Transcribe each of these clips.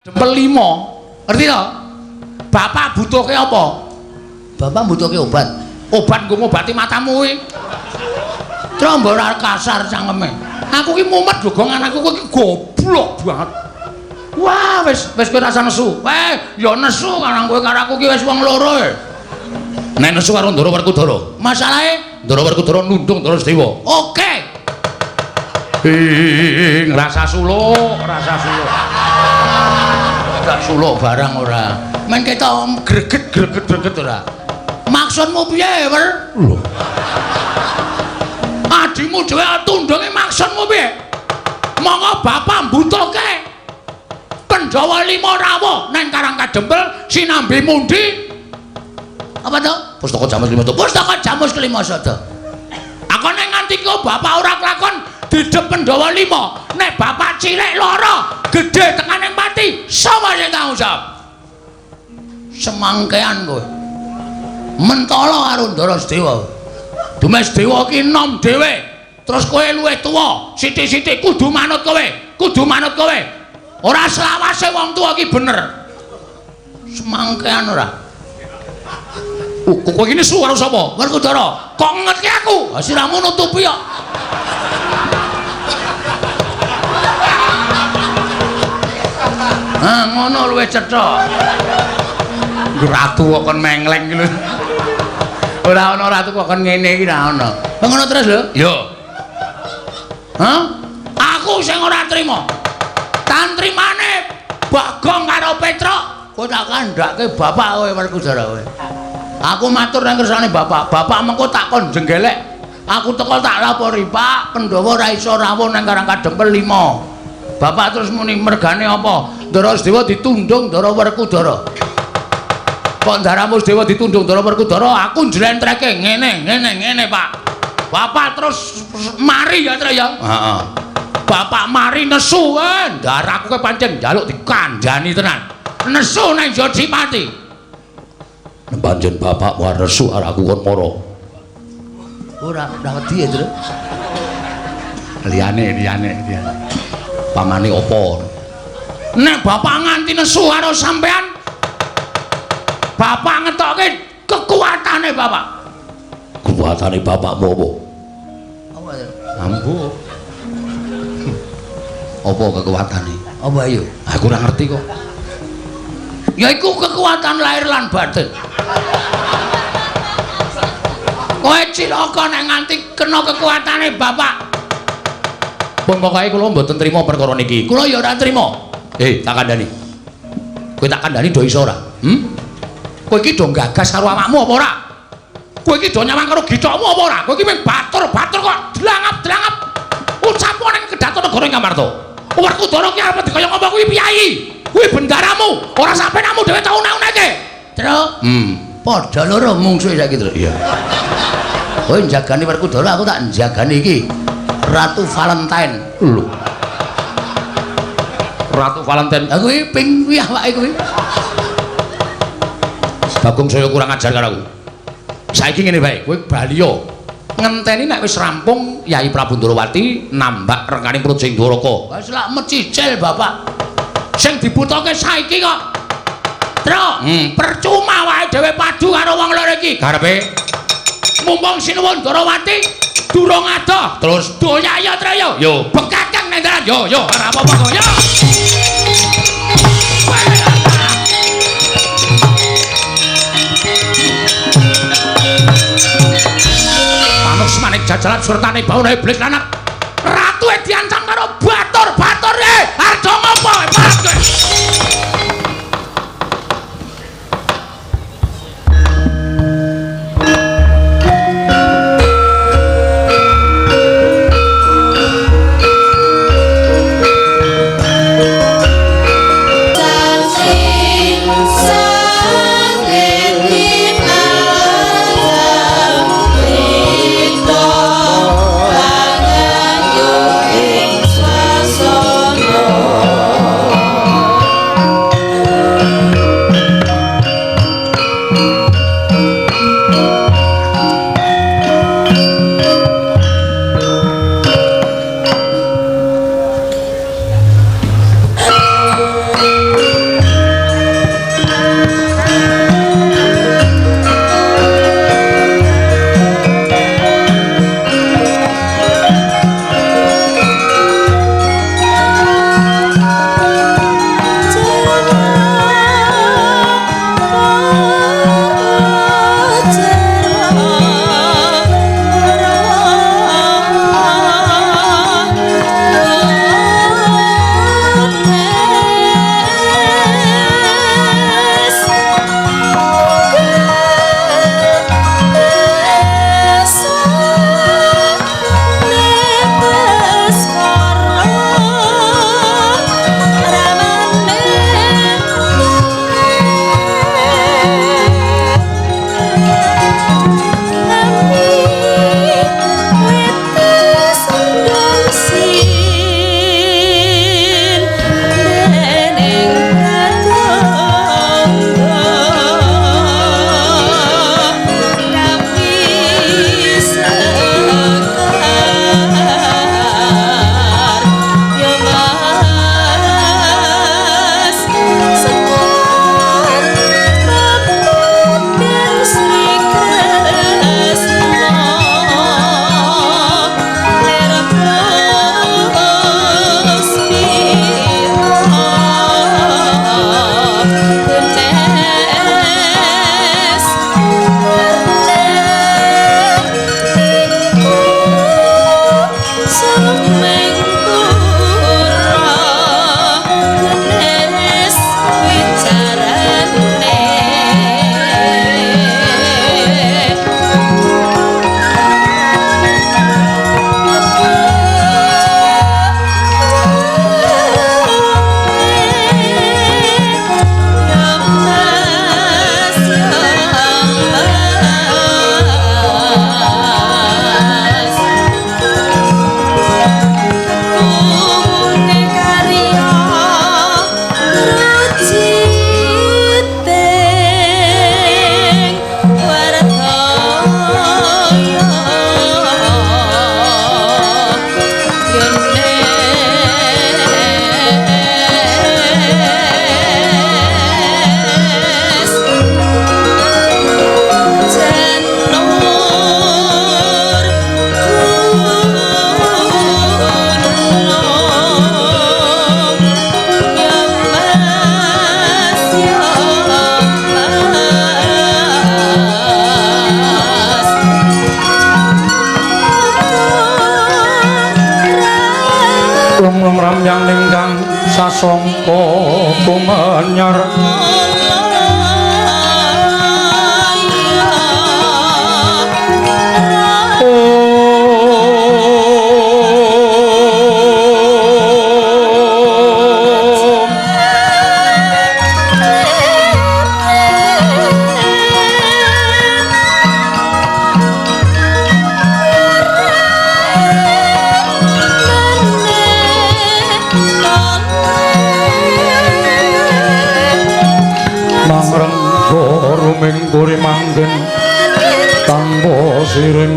Dempel 5. Ngerti to? Bapak butuhke apa? Bapak butuhke obat. Obat nggo ngobati matamu kuwi. Trombo ora kasar cangkeme. Aku ki mumet lho, Gong, anakku kowe ki goblok banget. Wah, wis wis kowe rasa nesu. Weh, ya nesu karang kowe karo aku ki wis wong loro e. Nek nesu karo Ndara Werkudara. Masalahe Ndara Werkudara nundung Ndara Sedewa. Oke. Ing rasa suluk, rasa suluk. Gak suluk barang ora. Men ketok greget-greget greget ora. Maksudmu piye, Wer? Lho. Adimu dhewe tundunge maksudmu piye? Monggo bapak mbutuhke Pandhawa 5 rawuh nang Karang Kadempel sinambi mundi. Apa to? Pustaka Jamus Kelima Sada. Pustaka Jamus Kelima Sada. Aku nek nganti kok bapak ora kelakon didep Pandhawa 5, nek bapak cilik lara, gedhe tekane pati, sapa sing tanggung jawab? Semangkean kowe. Mentala karo Ndara Sedewa. Dumes Dewa ki enom dhewe. Terus kowe luwih tuwa, sithik-sithik kudu manut kowe, kudu manut kowe. Ora selawase wong tuwa ki bener. Semangkean ora. Kowe iki nesu karo sapa? Werkudara. Kok ngetke aku? Ha siramu nutupi kok. Ah, ngono luwih cetha. Ratu kok kon mengleng iki lho. Ora ana ratu kok kon ngene iki ora ana. Ngono terus lho. Yo. Hah? Aku sing ora trima. Tantrimane Bagong karo Petruk, kowe tak kandhake bapak kowe Werkudara kowe. Aku matur nang kersane bapak. Bapak mengko tak kon jenggelek. Aku teko tak lapori, Pak, Pandhawa ora iso rawuh nang Karang Kadempel 5. Bapak terus muni mergane apa? Ndara Sedewa ditundung Ndara Werkudara. Kok ndaramu Sedewa ditundung Ndara Werkudara, aku njlentreke ngene, ngene, ngene, Pak. Bapak terus mari ya, Tru ya. Heeh. Bapak mari nesu, ndaraku kowe pancen njaluk dikandhani tenan. Nesu nang Jodipati. Pancen bapakmu nesu karo aku kon mara. Ora, ora wedi ya, Tru. Liyane, liyane, liyane. Pamane apa? Nek bapak nganti nesu karo sampean, bapak ngetokke kekuatane bapak. Kekuatane bapakmu apa? Apa ya? Ambu. Apa kekuatane? Apa ayo? Aku ora ngerti kok. Ya iku kekuatan lahir lan batin. Kowe cilaka nek nganti kena kekuatane bapak. Pun pokoke kula mboten trima perkara niki. Kula ya ora trima. Tak kandhani. Kowe tak kandhani do iso ora? Hmm? Kowe iki do gagas karo awakmu apa ora? Kowe iki do nyawang karo githokmu apa ora? Kowe iki mung batur-batur kok dlangap-dlangap. Ucapmu ning kedaton negara ing Ngamarta. Werkudara ki arep dikaya ngapa kuwi piyayi? Kuwi bendaramu, ora sampenamu dhewe tau unek-uneke. Tru. Padha loro mungsuhe saiki, Tru. Iya. Kowe njagani Werkudara, aku tak njagani iki. Ratu Valentine. Lho. Ratu Valentine. Aku iki ping kuwi awake kuwi. Bagong saya kurang ajar karo aku. Saiki ngene bae, kowe bali yo. Ngenteni nek wis rampung Yai Prabu Ndorowati nambak rengkaning Praja ing Dwaraka. Wis lak mecicil bapak. Sing dibutuhke saiki kok. Tru, percuma wae dhewe padu karo wong loro iki. Karepe mumpung sinuwun Ndorowati durung adoh, terus doyak ya Tru yo. Yo, bekakang nang dalan. Yo, yo, ora apa-apa kok. Yo. Manik jajalan surtane bauna iblis lanang. Ratu diancam karo batur-batur e. Arep ngopo? Malah kowe. Sasongko kumenyar Rumingkuri manggen tanpa siring.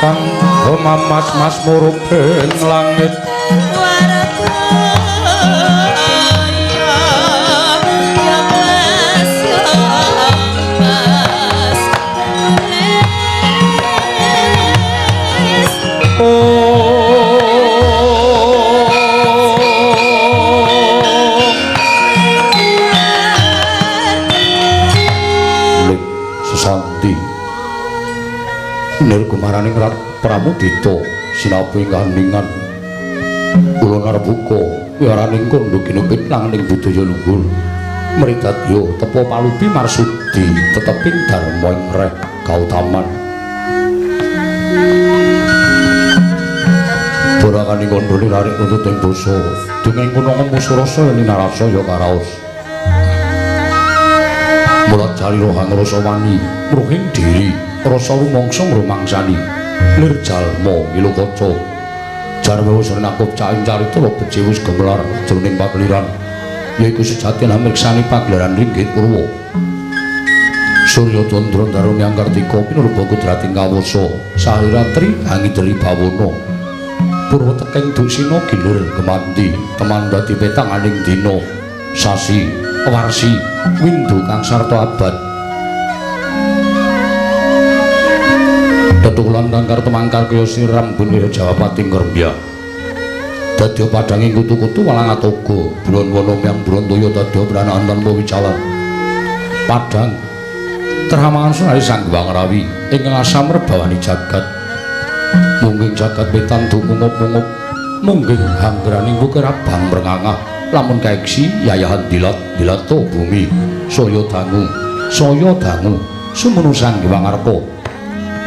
Kang mamas-mas murubing langit lik sesanti nirgumaraning rat Pramudita sinapi kaheningan kula narbuka wiharaning kandha ginupit langening budaya luhur mridadya tepa palupi marsudi teteping dharma ing reh kautaman borakaning kandha lirarik tuntut ing basa dunging kuna musurasa yen narasa ya karaos mula jari rohang rasa wani mruhing diri rasa rumangsa ngrumangsani lir jalma ngilukaca jarwa wis nakup caing carita becik wis gemelar jroning pakeliran yaiku sejatine mriksani pagelaran ringgit purwa Surya Candra Daruni Angkartika pinurba kudrating kawasa sariratri hangidri bawana purwa tekeng duksina gilir gemanti teman dadi petanganing dina sasi warsi windu kang sarta abad tetulan kang tumangkar kaya siram bunira Jawapati Ngrembya dadya padhanging kutu-kutu walang atoga bulan wana myang Brantaya dadya pranahan tanpa wicalan padhang terhamangan sunari Sang Hyang Rawi ingkang asamrep bawani jagat mungging jagat wetan dumungup-mungup mungging hanggraning wukir abang mrengangah lamun kaeksi yayahan dilat dilata bumi saya dangu sumunu Sang Hyang Arka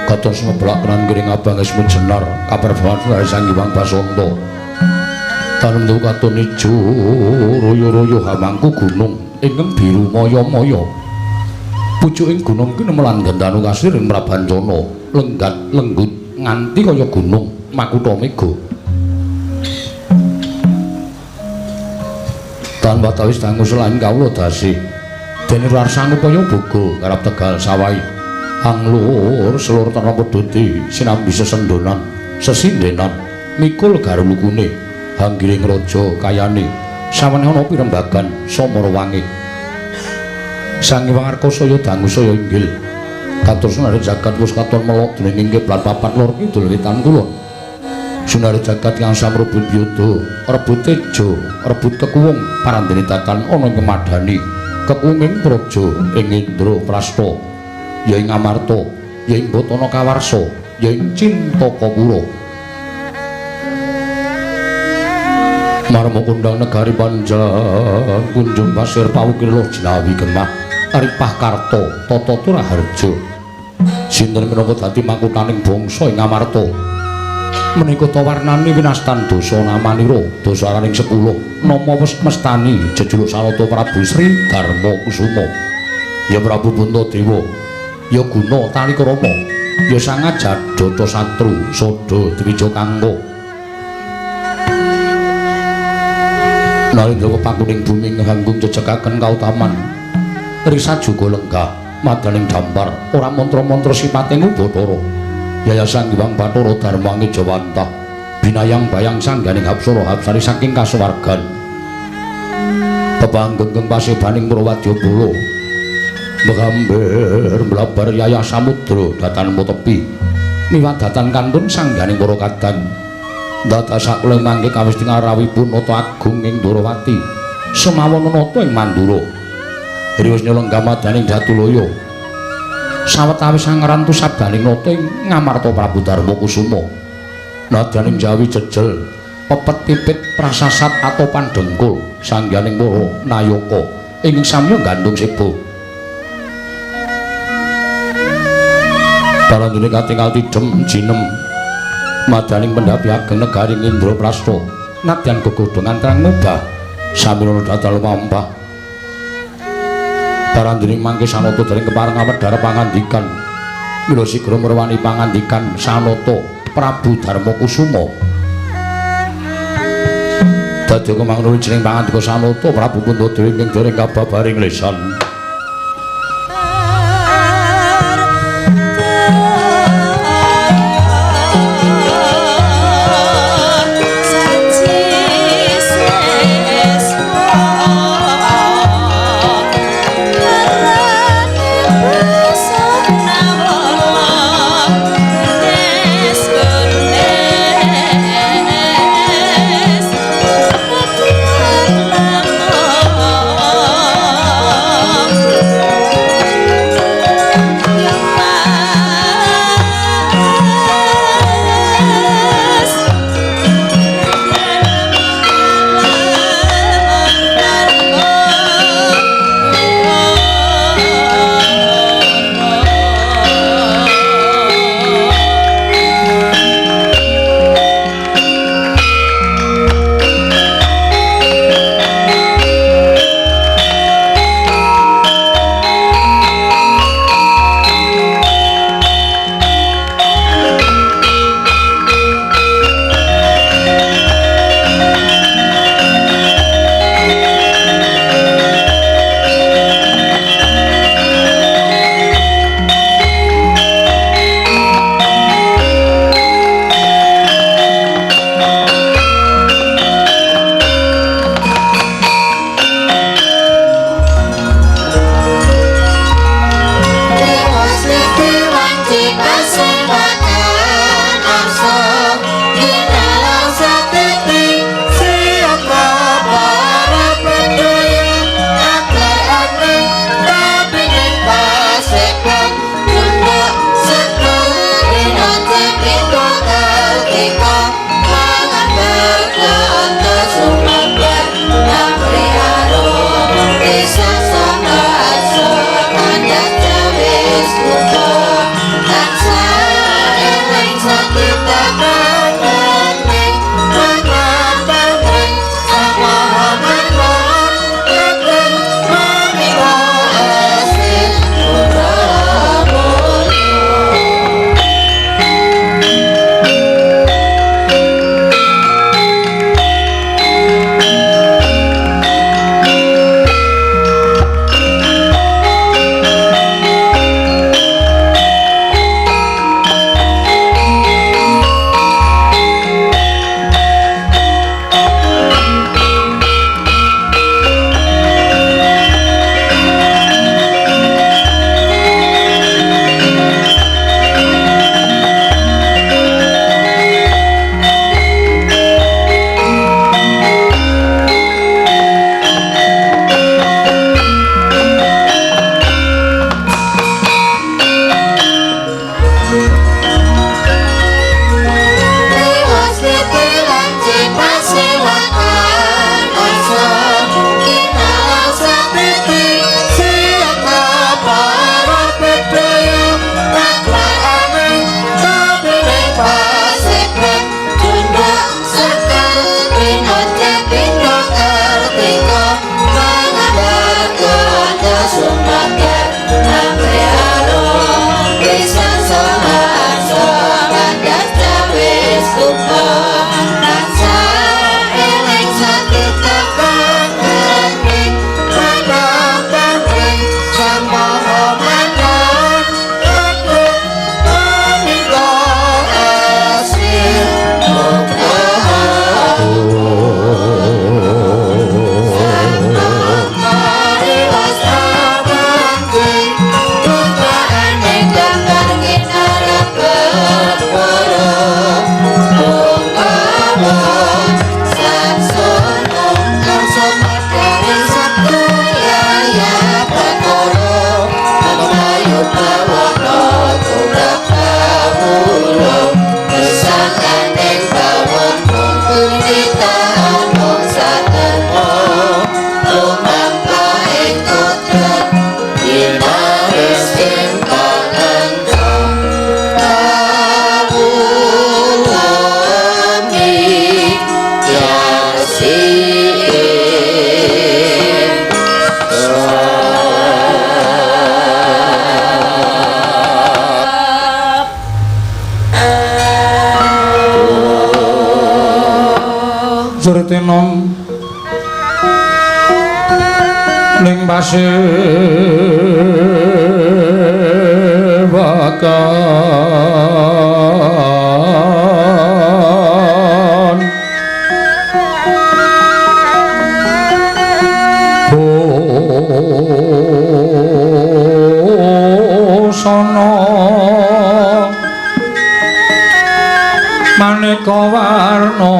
kados ngeblak kenan giring abang esmu jenar kaperbawan sunari Sang Hyang Basanta tanentu katon ijo royo-royo hamangku gunung ingkang biru maya-maya pucuking gunung ki nemelan gendanu kasir ing Prabancana lenggat lenggut nganti kaya gunung makutha mega tan watawis dangu selain kawula dasih dene warsanupaya boga garap tegal sawahi anglur selur tanpa peduti sinambi sesendonan sesindenan mikul garulukune hanggiring raja kayane saweneh ana pirembagan samarawangi Sang Hyang Arka saya dangu saya inggil kados sunare jagat wis katon melok dening kiblat papat lor kidul wetan kulon sunare jagat kang samrebut yuda rebut tejo rebut kekuwung parandene datan ana ing kemadani kekuwunging praja ing Indra Prasta ya ing Amarta ya ing Batana Kawarsa ya ing Cintakapura marma kondang negari panjang kunjung pasir pawukir loh jinawi gemah ripah karta tata turaharja sinten minangka dadi makutaning bangsa ing Amarta menika warnane winastan dosa namanira dosaraning 10 nama mestani jejuluk Sanata Prabu Sri Darma Kusuma ya Prabu Puntadewa ya guna talikrama ya sangajadata satru sada dwija kangka narendra kepakuning bumi nganggung jejekaken kautaman risa juga lenggah Madaning dampar ora mantra-mantra sipate Bathara. Yayasan Hyang Bathara Dharma Ngejawantah binayang bayang sangganing hapsara hapsari saking kasuwargan. Pepanggeng pasebaning Purwadyabala Megambir mlabar yayah samudra datan tepi miwadatan kantun sangganing para kadang. Dados sakula mangke kawis tingarawipun nata agung ing Ndorowati semawana nata ing Mandura. Riwis nyelengga madaning Jatulaya sawetawis angrantu sabdaning nata ing Ngamarta Prabu Darma Kusuma. Nadaning Jawi jejel pepet pipit prasasat atau pandengkul sangganing para nayaka ing samya gandung seba. Barandene katingal tidhem jinem madaning pendhapi ageng negari Indraprasta nadyan gegodhongan terang mubah samira dadal mampah. Barandene mangke sanata dereng kepareng awedhar pangandikan mila sigra merwani pangandikan sanata Prabu Darma Kusuma. Dadi kemangnuwun jeneng pangandika sanata Prabu Puntadewa ingkang dereng kababaring lesan. Sang Maha Ajur tinom ning pasir wakan busana maneka warna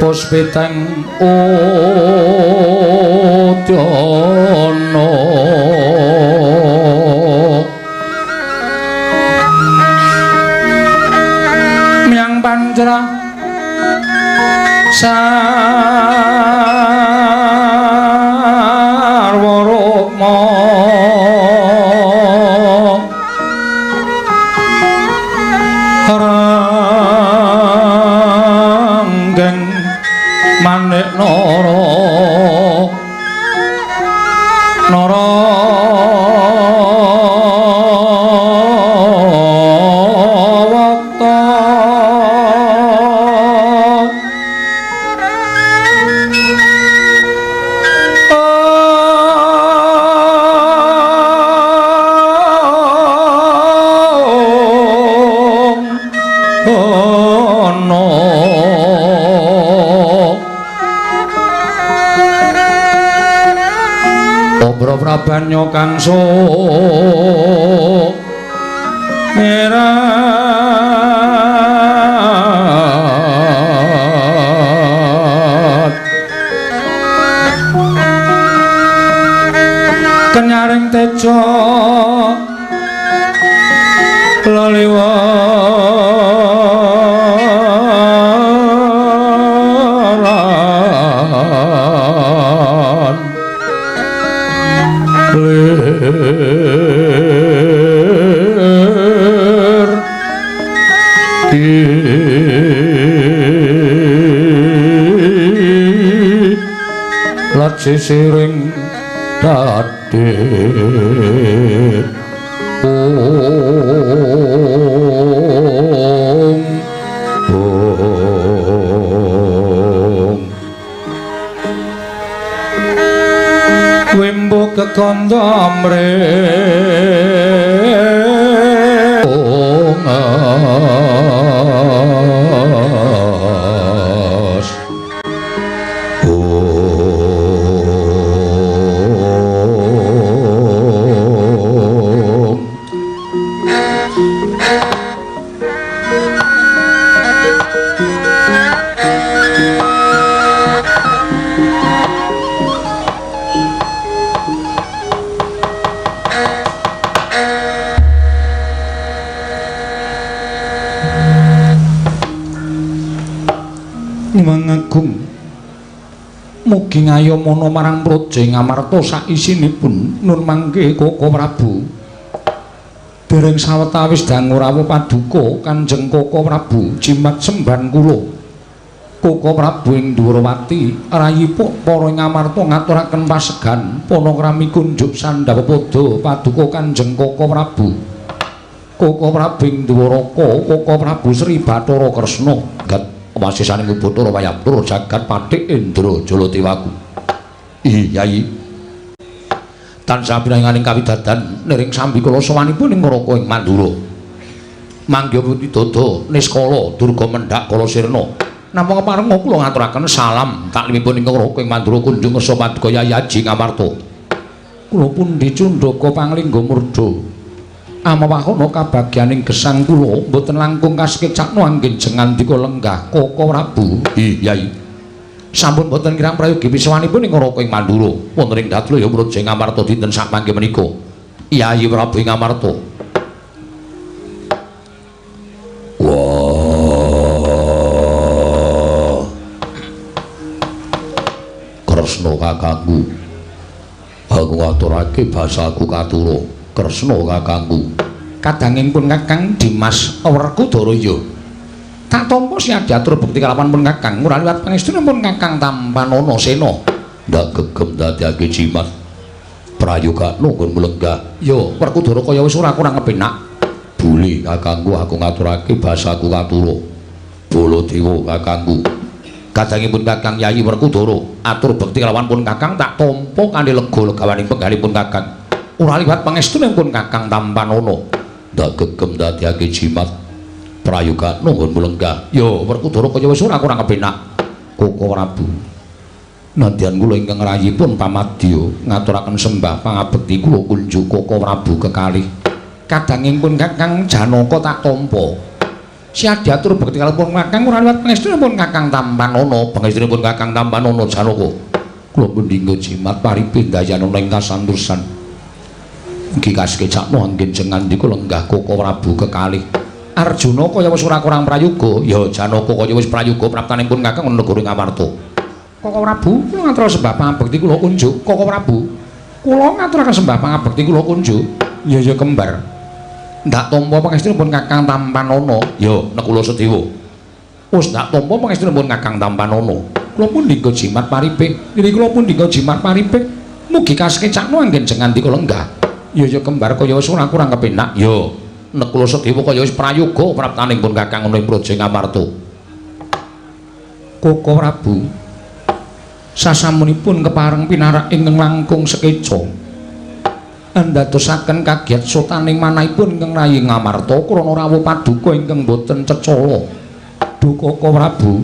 Puspiteng udyana miang panjra sarwa rukma ranggeng manik nara nara wata ana Obro prabanya kangso merat kenyaring tejo leliwaran lir laci siring dadi om om wimbo kekandha amre ongas om Mangagung mugi ngayomana marang praja ing Amarta saisinipun nun mangke Koko Prabu. Dereng sawetawis dangu rawuh paduka Kanjeng Koko Prabu jimat semban kula. Koko Prabu ing Dwarawati rayipuk para ing Amarta ngaturaken pasegan panakrami kunjuk sandhawapada paduka Kanjeng Koko Prabu. Koko Prabu ing Dwaraka, Koko Prabu Sri Bathara Kresna. Gat wasisaning Bathara Wayabdara jagat pathik Indra Jalatiwaku. Ih Yai. Tansah pinaringaning kawidadan niring sambikala sowanipun ing Raka ing Mandura. Mangga putidada niskala durga mendhak kala sirna. Nampa keparenga kula ngaturaken salam taklimipun ing Raka ing Mandura kunjung ngersa paduka Yai Aji Ngamarta. Kula pundi cundhaka panglingga murda. Amawahana kabagyaning gesang kula mboten langkung kasekecakno anggen jengandika lenggah Koko Prabu. Ih Yai. Sampun mboten kirang prayogi pisawanipun ing Raka ing Mandura. Wonten ing Datlaya Praja ing Amarta dinten sakmangke menika. Yai Prabu ing Amarta. Kresna kakangku. Aku ngaturake basaku katura. Kresna kakangku. Kadanging pun Kakang Dimas Werkudara ya. Tak tampa siadiatur bekti kalawan pun Kakang ora liwat pangestunipun Kakang Tampanana Sena. Ndak gegem dadekake jimat. Prayogakno nggon mlenggah. Ya, Werkudara kaya wis ora kurang kepenak. Buli kakangku aku ngaturake basaku katura. Baladewa kakangku. Kadangipun Kakang Yayi Werkudara atur bekti kalawan pun Kakang tak tampa kanthi lega legawaning penggalipun Kakang. Ora liwat pangestunipun Kakang Tampanana. Ndak gegem dadekake jimat. Prayogakno nggon mlenggah. Ya, Werkudara kaya wis ora kurang kepenak. Koko Prabu. Nadyan kula ingkang rayipun pamadya ngaturaken sembah pangabekti kula kunjuk Koko Prabu kekalih. Kadanging pun Kakang Janaka tak tampa. Siadiatur bekti kalipun Kakang ora liwat pangestunipun Kakang Tampanana, pangestunipun Kakang Tampanana Janaka. Kula mendhinga jimat paripe ndayanana ing kasantosan. Mugi kasekecakno anggen jengandika lenggah Koko Prabu kekalih. Arjuna kaya wis ora kurang prayoga, ya Janaka kaya wis prayoga praptanipun Kakang ana negara Ngamarta. Koko Prabu, kula ngaturaken sembah pangabekti kula kunjuk. Koko Prabu, kula ngaturaken sembah pangabekti kula kunjuk. Ya ya kembar. Ndak tampa pangestunipun Kakang Tampanana. Ya Nakula Sadewa. Wis ndak tampa pangestunipun Kakang Tampanana. Kula pun dinggo jimat paripe. Diri kula pun dinggo jimat paripe. Mugi kasekecakno anggen jengandika lenggah. Ya ya kembar kaya wis ora kurang kepenak. Ya Nakula Sadewa kaya wis prayoga praptanipun Kakang ana ing Praja Ngamarta. Koko Prabu, sasampunipun kepareng pinarak ingkang langkung sekeca andadosaken kagiat sotaning manahipun ingkang rayi Ngamarta krana rawuh paduka ingkang boten cecala. Duh Koko Prabu,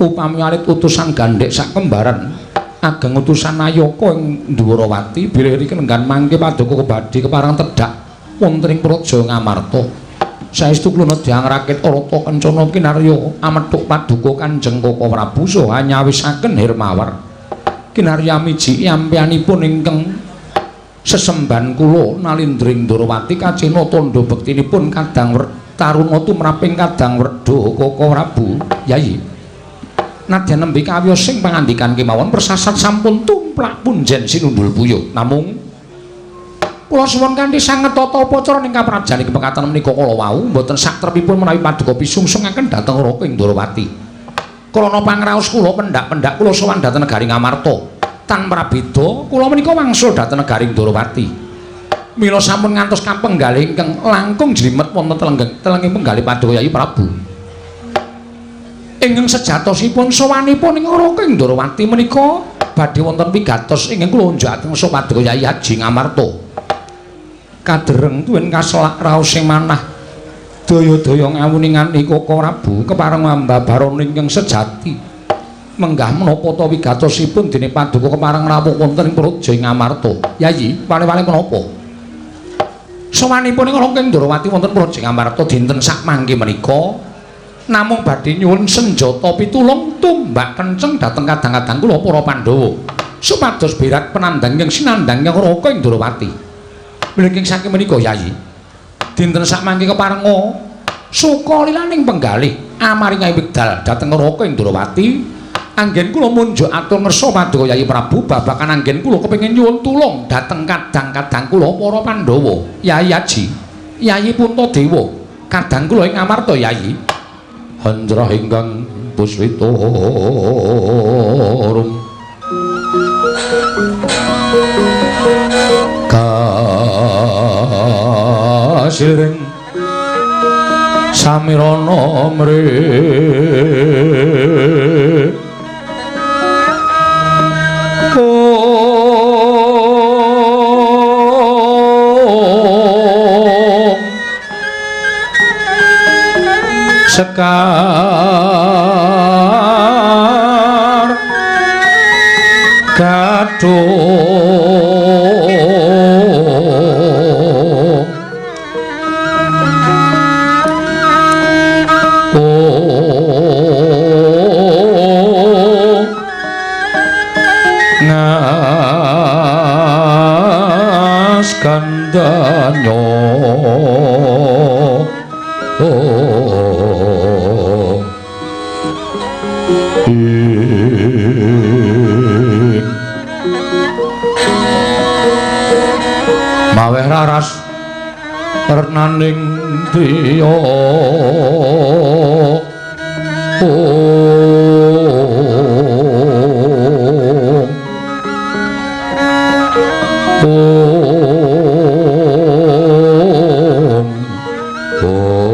upami alit utusan gandhek sakembaran ageng utusan Nayaka ing Ndwarawati bilih riki lenggan mangke paduka badhe kepareng tedhak wonten ing Praja Ngamarta. Saestu kula nedyang rakit Arata Kencana kinarya amethuk paduka Kanjeng Koko Prabu saha nyawisaken Hermawar. Kinarya miji ampianipun ingkang sesemban kula nalindring Ndwarawati kacena tandha bektinipun kadang taruna tumraping kadang werda Koko Prabu. Yayi, nadyan nembe kawiyos sing pangandikan kemawon persasat sampun tumplak punjen sinundul puyuh. Namung kula suwun kanthi sanget tata upacara ing kaprajan ing pekatan menika kala wau mboten satrepipun menawi paduka pisungsungaken dhateng Raka ing Ndwarawati. Krana pangraos kula pendak-pendak kula sowan dhateng negari Ngamarta. Tan prabeda kula menika wangsul dhateng negari Ndwarawati. Mila sampun ngantos kapenggalih ingkang langkung jlimet wonten telenging penggalih paduka Yayi Prabu. Ingkang sejatosipun sowanipun ing Raka ing Ndwarawati menika badhe wonten pigatos ingkang kula unjukaken paduka Yayi Haji Ngamarta. Kadereng tuwin kaselak raosing manah daya-daya ngawuningani Koko Prabu kepareng ambabarana ingkang sejati. Menggah menapa ta wigatosipun dene paduka kepareng rawuh wonten ing Praja Ngamarta. Yayi, wale-wale menapa? Sowanipun ing Raka Ndwarawati wonten Praja Ngamarta dinten sakmangke menika namung badhe nyuwun senjata pitulung tumbak kenceng dhateng kadang-kadang kula para Pandhawa supados berat penandang ingkang sinandhang ing Raka Ndwarawati. Mlengking saking menika Yayi, dinten sakmangke keparenga suka lilaning penggalih amaringahe wekdal dhateng Raka Ndwarawati anggen kula munjuk atur ngersa paduka Yayi Prabu babagan anggen kula kepengin nyuwun tulung dhateng kadang-kadang kula para Pandhawa. Yayi Aji, Yayi Puntadewa, kadang kula ing Ngamarta Yayi. Hanjrah ingkang puswita rum kasiring samirana mri sekar gadung ngas kandanyo Maweh raras renaning diya. Om Om Om.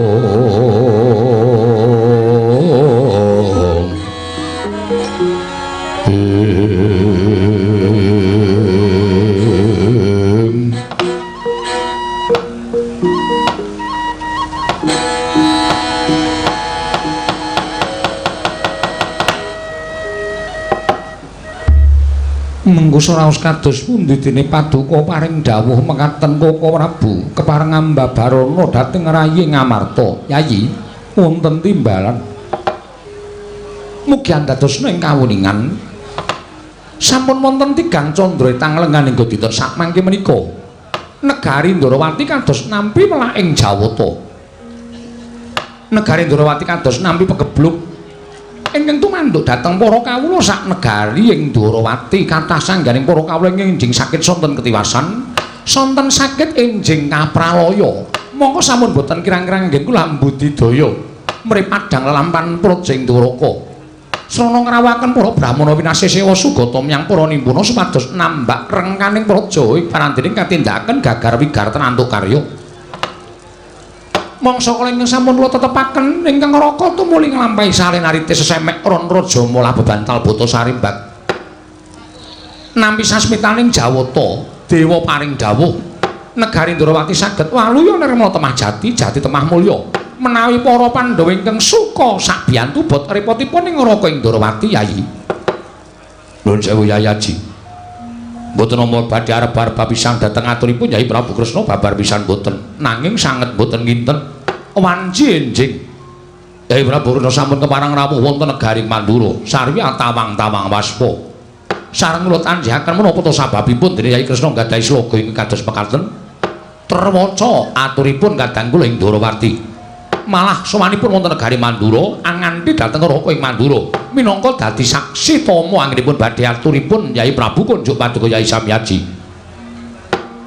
Mengkoso raos kados pundi dene paduka paring dawuh mekaten Koko Prabu kepareng ambabarana dhateng rayi Ngamarta. Yayi, wonten timbalan. Mugi andadosna ing kawuningan sampun wonten tigang candra tang lenganing dinten sakmangke menika. Negari Ndorowati kados nampi welah ing Jawata. Negari Ndorowati kados nampi pegebluk ingkang tumanduk dhateng para kawula sak negari ing Ndorowati. Kathah sangganing para kawula ingkang enjing sakit sonten ketiwasan, sonten sakit enjing kapralaya. Mongko sampun boten kirang-kirang anggen kula mbudidaya mrih padhang lelampan praja ing Dwaraka. Srana ngrawuhaken para brahmana winasih sewa sugata miyang para nimbuna supados nambak rengkaning praja ing parandene katindakaken gagar wigarten antuk karya. Mangsa kala ingkang sampun kula tetepaken ingkang raka tumuli nglampahi salenarite sesemek ron raja molah bebantal bata sarimbak. Nampi sasmitaning Jawata, dewa paring dawuh, negari Ndorowati saged waluya nirmala temah jati, jati temah mulya. Menawi para Pandhawa ingkang suka sabiyantu bot repotipun ing neraka ing Ndorowati, Yayi. Nuwun sewu Yayi Aji. Mboten nampa badhe arep-arep pisan dhateng aturipun Yayi Prabu Kresna babar pisan mboten. Nanging sanget mboten nginten wanci enjing. Yayi Prabu Kresna sampun kepareng rawuh wonten negari Mandura, sarwi atawang-tawang waspa. Sareng kula tanjihaken menapa ta sababipun dene Yayi Kresna nggadahi sloga ingkang kados mekaten. Terwaca aturipun kadang kula ing Ndorowati. Malah sowanipun wonten negari Mandura anganti dhateng neraka ing Mandura minangka dadi saksi tama anggenipun badhe aturipun Yayi Prabu kunjuk paduka Yayi Samyaji.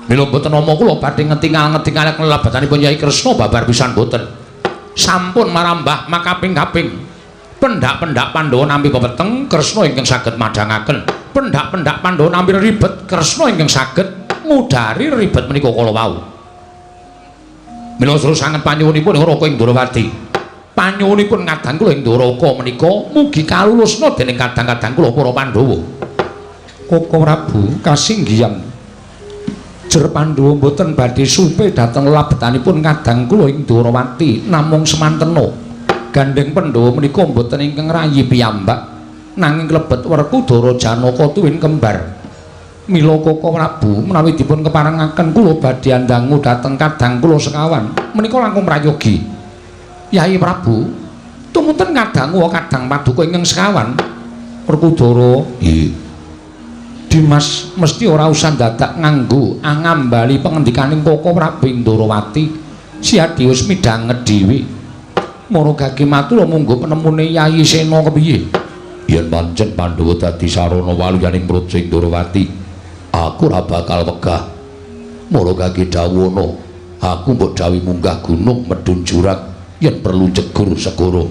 Mila mboten nama kula badhe ngetingal-ngetingal kelabatanipun Yayi Kresna babar pisan mboten. Sampun marambah makaping-kaping pendak-pendak Pandhawa nampi pepeteng Kresna ingkang saged madhangaken. Pendak-pendak Pandhawa nampi ribet Kresna ingkang saged ngudari ribet menika kala wau. Mila sanget panyuwunipun neraka ing Ndorowati. Panyuwunipun kadang kula ing Dwaraka menika mugi kalulusna dening kadang-kadang kula para Pandhawa. Koko Prabu kasinggihan. Jer Pandhawa mboten badhe supe dhateng labetanipun kadang kula ing Ndorowati namung semantena. Gandheng Pandhawa menika mboten ingkang rayi piyambak nanging klebet Werkudara Janaka tuwin kembar. Mila Koko Prabu menawi dipun keparengaken kula badhe andangu dhateng kadang kula sekawan menika langkung prayogi. Yayi Prabu tumunten kadangu kadang paduka ingkang sekawan. Werkudara, nggih. Dimas mesti ora usah dadak nganggo angambali pengendikaning Koko Prabu ing Ndorowati. Siadi wis midhanget dhewe. Mara gage matur munggo penemune Yayi Sena kepiye? Yen pancen Pandhawa dadi sarana waluyaning praja ing Ndorowati, aku ora bakal wegah. Mara gage dawuhana, aku mbok dawuhi munggah gunung medhun jurang yen perlu jegur segara.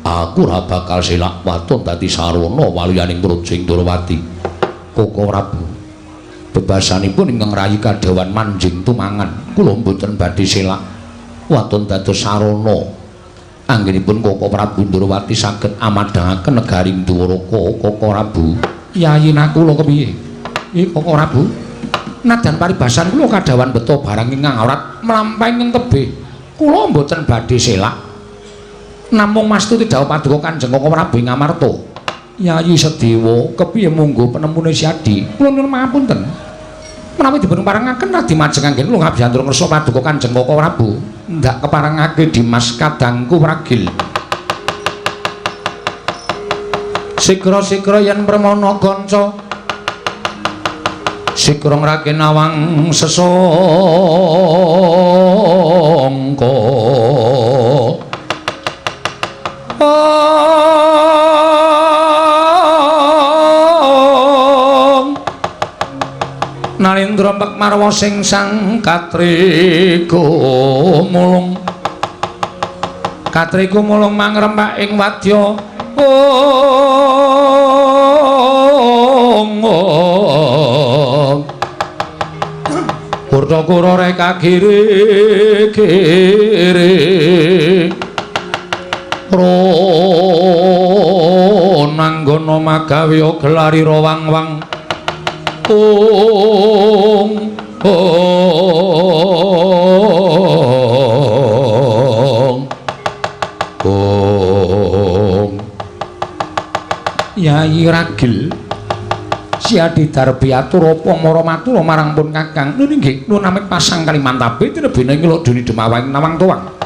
Aku ora bakal selak waton dadi sarana waluyaning praja ing Ndorowati. Koko Prabu, bebasanipun ingkang rayi kadhawan manjing tumangan, kula mboten badhe selak waton dados sarana. Anggenipun Koko Prabu Ndorowati saged amadhangaken negari Dwaraka. Koko Prabu, Yayi Nakula kepiye? Nggih Koko Prabu, nadyan paribasan kula kadhawan beto barang ingkang awrat mlampahing ing tebih. Kula mboten badhe selak. Namung mastuti dawuh paduka Kanjeng Koko Prabu ing Amarta. Yayi Sedewa, kepiye munggo penemune Siadi? Kula nyuwun pangapunten. Menawi dipun parengaken radi majeng anggen kula ngabyantur ngersa paduka Kanjeng Koko Prabu. Ndak keparengake Dimas kadangku ragil. Sikra-sikra yen permana kanca, sikra ngrake nawang sesangka. Nalindra mek marwa sing sang katriku mulung. Katriku mulung mangrempak ing wadya. Ong ong. Kurta-kura reka kiri kiri. Ronanggana magawe gelarira wang-wang. Ong ong ong. Yai Ragil Siadi Darbi atur apa mara matur marang pun Kakang. Nun inggih nun amit pasang Kalimantabe tinebene ing Lodoni Demawang Nawang Tuwang.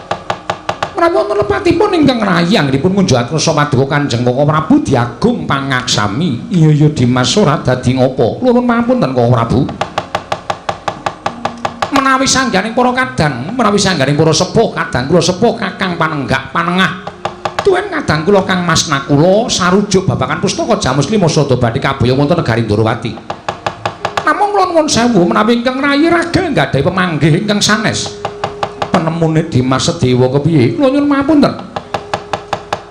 Menawi wonten lepatipun ingkang rayang dipun ngunjuhaken rasa paduka Kanjeng Koko Prabu diagung pangaksami. Iya ya Dimas ora dadi ngopo. Nuwun pangapunten Koko Prabu. Menawi sangganing para kadang, menawi sangganing para sepuh kadang kula sepuh Kakang panenggak panengah. Tuwin kadang kula Kang Mas Nakula sarujuk babagan pustaka Jamus Lima Sada badhe kabaya wonten negari Ndorowati. Namung kula nuwun sewu menawi ingkang rayi ragil nggadhahi pemanggih ingkang sanes. Penemune Dimas Sedewa kepiye? Kula nyuwun pangapunten.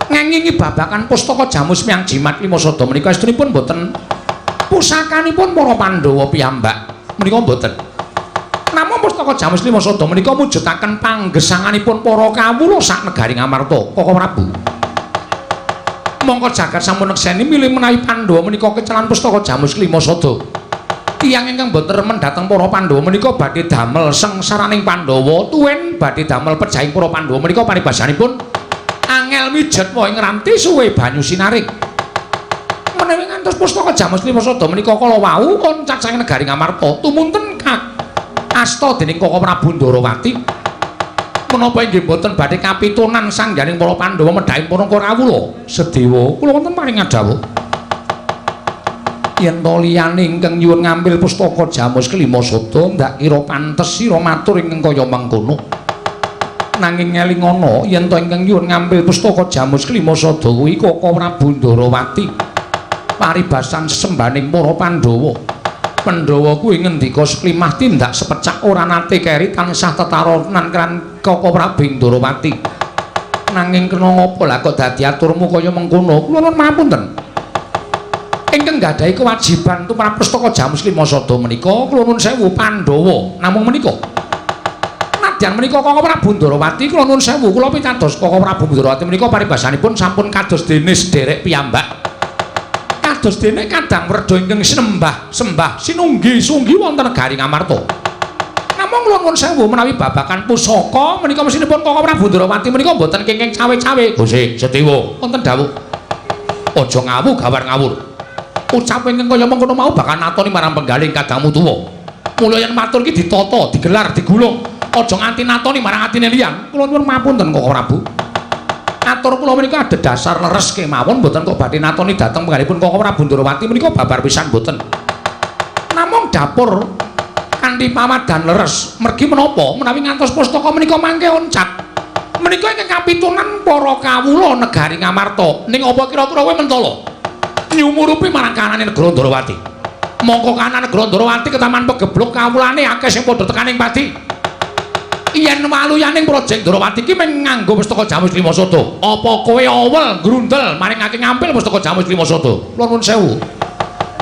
Ngengingi babagan pustaka Jamus Miang Jimat Lima Sada menika estunipun boten pusakanipun para Pandhawa piyambak menika boten. Namung pustaka Jamus Lima Sada menika mujudaken panggesanganipun para kawula sak negari Ngamarta, Koko Prabu. Mongko jagat sampun nekseni milih menawi Pandhawa menika kecelan pustaka Jamus Lima Sada. Tiyang ingkang boten remen dhateng para Pandhawa menika badhe damel sengsaraning Pandhawa, tuwin badhe damel pejahing para Pandhawa menika paribasanipun angel mijet wae ngranti suwe banyu sinaring. Menawi ngantos pustaka Jamus Lima Sada menika kala wau koncat saking negari Ngamarta tumunten asta dening Koko Prabu Ndorowati. Menapa inggih boten badhe kapitunan sangganing para Pandhawa medhaing para Kawula? Sedewa kula wonten paring ngadhawuh. Yen to liyane ingkang nyuwun ngambil pustaka Jamus Kelima Sada ndak kira pantes sira matur ingkang kaya mengkono. Nanging ngelingono yen to ingkang nyuwun ngambil pustaka Jamus Kelima Sada kuwi Koko Prabu Ndorowati. Paribasan sesembaning para Pandhawa. Pandhawa kuwi ngendika seklimah tindak sepecak ora nate keri tansah tetaronan kan Koko Prabu Ndorowati. Nanging kena ngapa lah kok dadi aturmu kaya mengkono? Kula nuwun pangapunten. Ingkang nggadahi kewajiban tumrap pustaka Jamus Lima Sada menika kula nuwun sewu Pandhawa. Namung menika. Nadyan menika Koko Prabu Ndorowati kula nuwun sewu kula pitados Koko Prabu Ndorowati menika paribasanipun sampun kados dene sederek piyambak. Kados dene kadang werda ingkang sinembah sembah sinunggi sunggi wonten negari Ngamarta. Namung kula nuwun sewu menawi babagan pusaka menika mesinipun Koko Prabu Ndorowati menika mboten kenging cawe-cawe. Gusti Sedewa wonten dawuh. Aja ngawu gawar ngawur. Ucap ingkang kaya mengkono mau bakal natoni marang penggaling kadangmu tuwa. Mula yen matur iki ditata, digelar, digulung. Aja nganti natoni marang atine liyan. Kula nyuwun pangapunten Koko Prabu. Atur kula menika adhedhasar leres kemawon mboten kok badhe natoni dhateng penggalipun Koko Prabu Ndorowati menika babar pisan mboten. Namung dapur kanthi pawadan leres mergi menapa menawi ngantos pustaka menika mangke oncat. Menika ingkang kapitunan para kawula negari Ngamarta. Ning apa kira-kira kowe mentala? Nyumurupi marang kanane negara Ndorowati. Mongko kanan negara Ndorowati ketaman pegebluk kawulane akeh sing padha tekaning padi. Yen waluyaning Praja Ndorowati iki mung nganggo pustaka Jamus Lima Sada. Apa kowe awel grundel maringake ngampil pustaka Jamus Lima Sada? Kula nuwun sewu.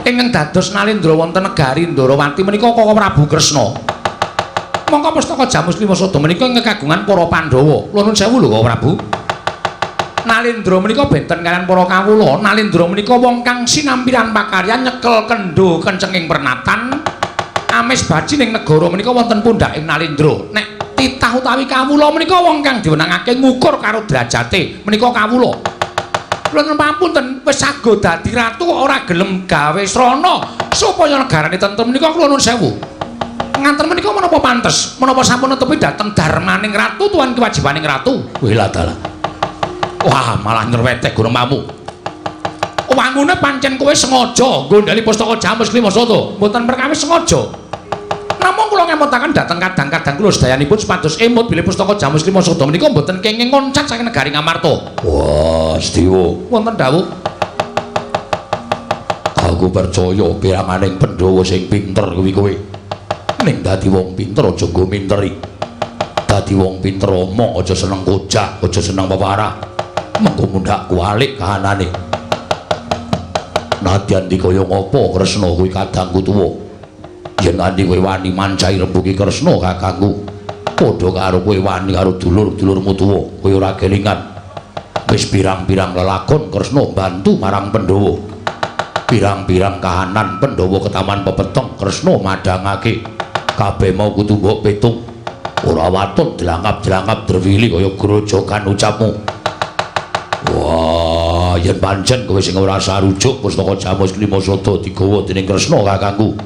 Ingkang dados Nalendra wonten negari Ndorowati menika Koko Prabu Kresna. Mongko pustaka Jamus Lima Sada menika ingkang kagungan para Pandhawa. Kula nuwun sewu lho Koko Prabu. Nalendra menika benten kaliyan para kawula. Nalendra menika wong kang sinampiran pakaryan nyekel kendho kencenging pernatan amis baji ning negara menika wonten pundhaking Nalendra. Nek titah utawi kawula menika wong kang diwenangake ngukur karo derajate menika kawula. Kula nyuwun pangapunten wis sago dadi ratu kok ora gelem gawe srana supaya negarane tentrem menika kula nuwun sewu. Nganten menika menapa pantes? Menapa sampun netepi dhateng darmaning ratu tuan kewajibaning ratu? Wih dalah. Wah, malah nyerweteh guremamu. Wangune pancen kowe sengaja nggondheli pustaka Jamus Lima Sada. Mboten perkawis sengaja. Namung kula ngemutaken dhateng kadang-kadang kula sedayanipun supados emut bilih pustaka Jamus Lima Sada menika mboten kenging ngoncat saking negari Ngamarta. Wah, Sedewa. Wonten dawuh. Aku percaya piranganing Pandhawa sing pinter kuwi kowe. Ning dadi wong pinter aja nggo minteri. Dadi wong pinter omong aja seneng kojah, aja seneng peparah. Mengko mundhak kualik kahanane. Nadyan dikaya ngapa Kresna kuwi kadangku tuwa. Yen nganti kowe wani mancahi rembugi Kresna kakangku, padha karo kowe wani karo dulur-dulurmu tuwa, kowe ora kelingan. Wis pirang-pirang lelakon Kresna bantu marang Pandhawa. Pirang-pirang kahanan Pandhawa ketaman pepeteng Kresna madhangake. Kabeh mau kudu mbok pitung. Ora watut dilangkap-dilangkap drewili kaya grojogan ucapmu. Wah, yen pancen kowe sing ora sarujuk pustaka Jamus Klima Sada digawa dening Kresna kakangku.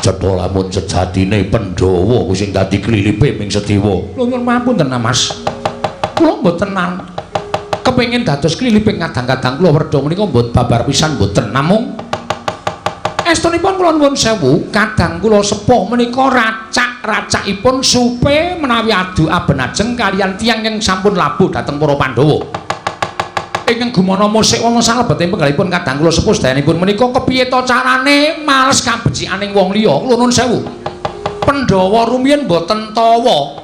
Cetha lamun sejatine Pandhawa kuwi sing dadi klilipe ming Sedewa. Lho nyuwun pangapunten Mas. Kula mboten kepengin dados kliliping kadang-kadang kula werda menika mboten babar pisan mboten, namung estunipun kula nuwun sewu kadang kula sepuh menika racak-racakipun supe menawi adu abenajeng kaliyan tiyang ingkang sampun labuh dhateng para Pandhawa. Ingkang gumana musik wonten salebeting penggalipun kadang kula sepuh sedayanipun menika kepiye to carane males kabecikaning wong liya. Kula nuwun sewu, Pandhawa rumiyin mboten tawa,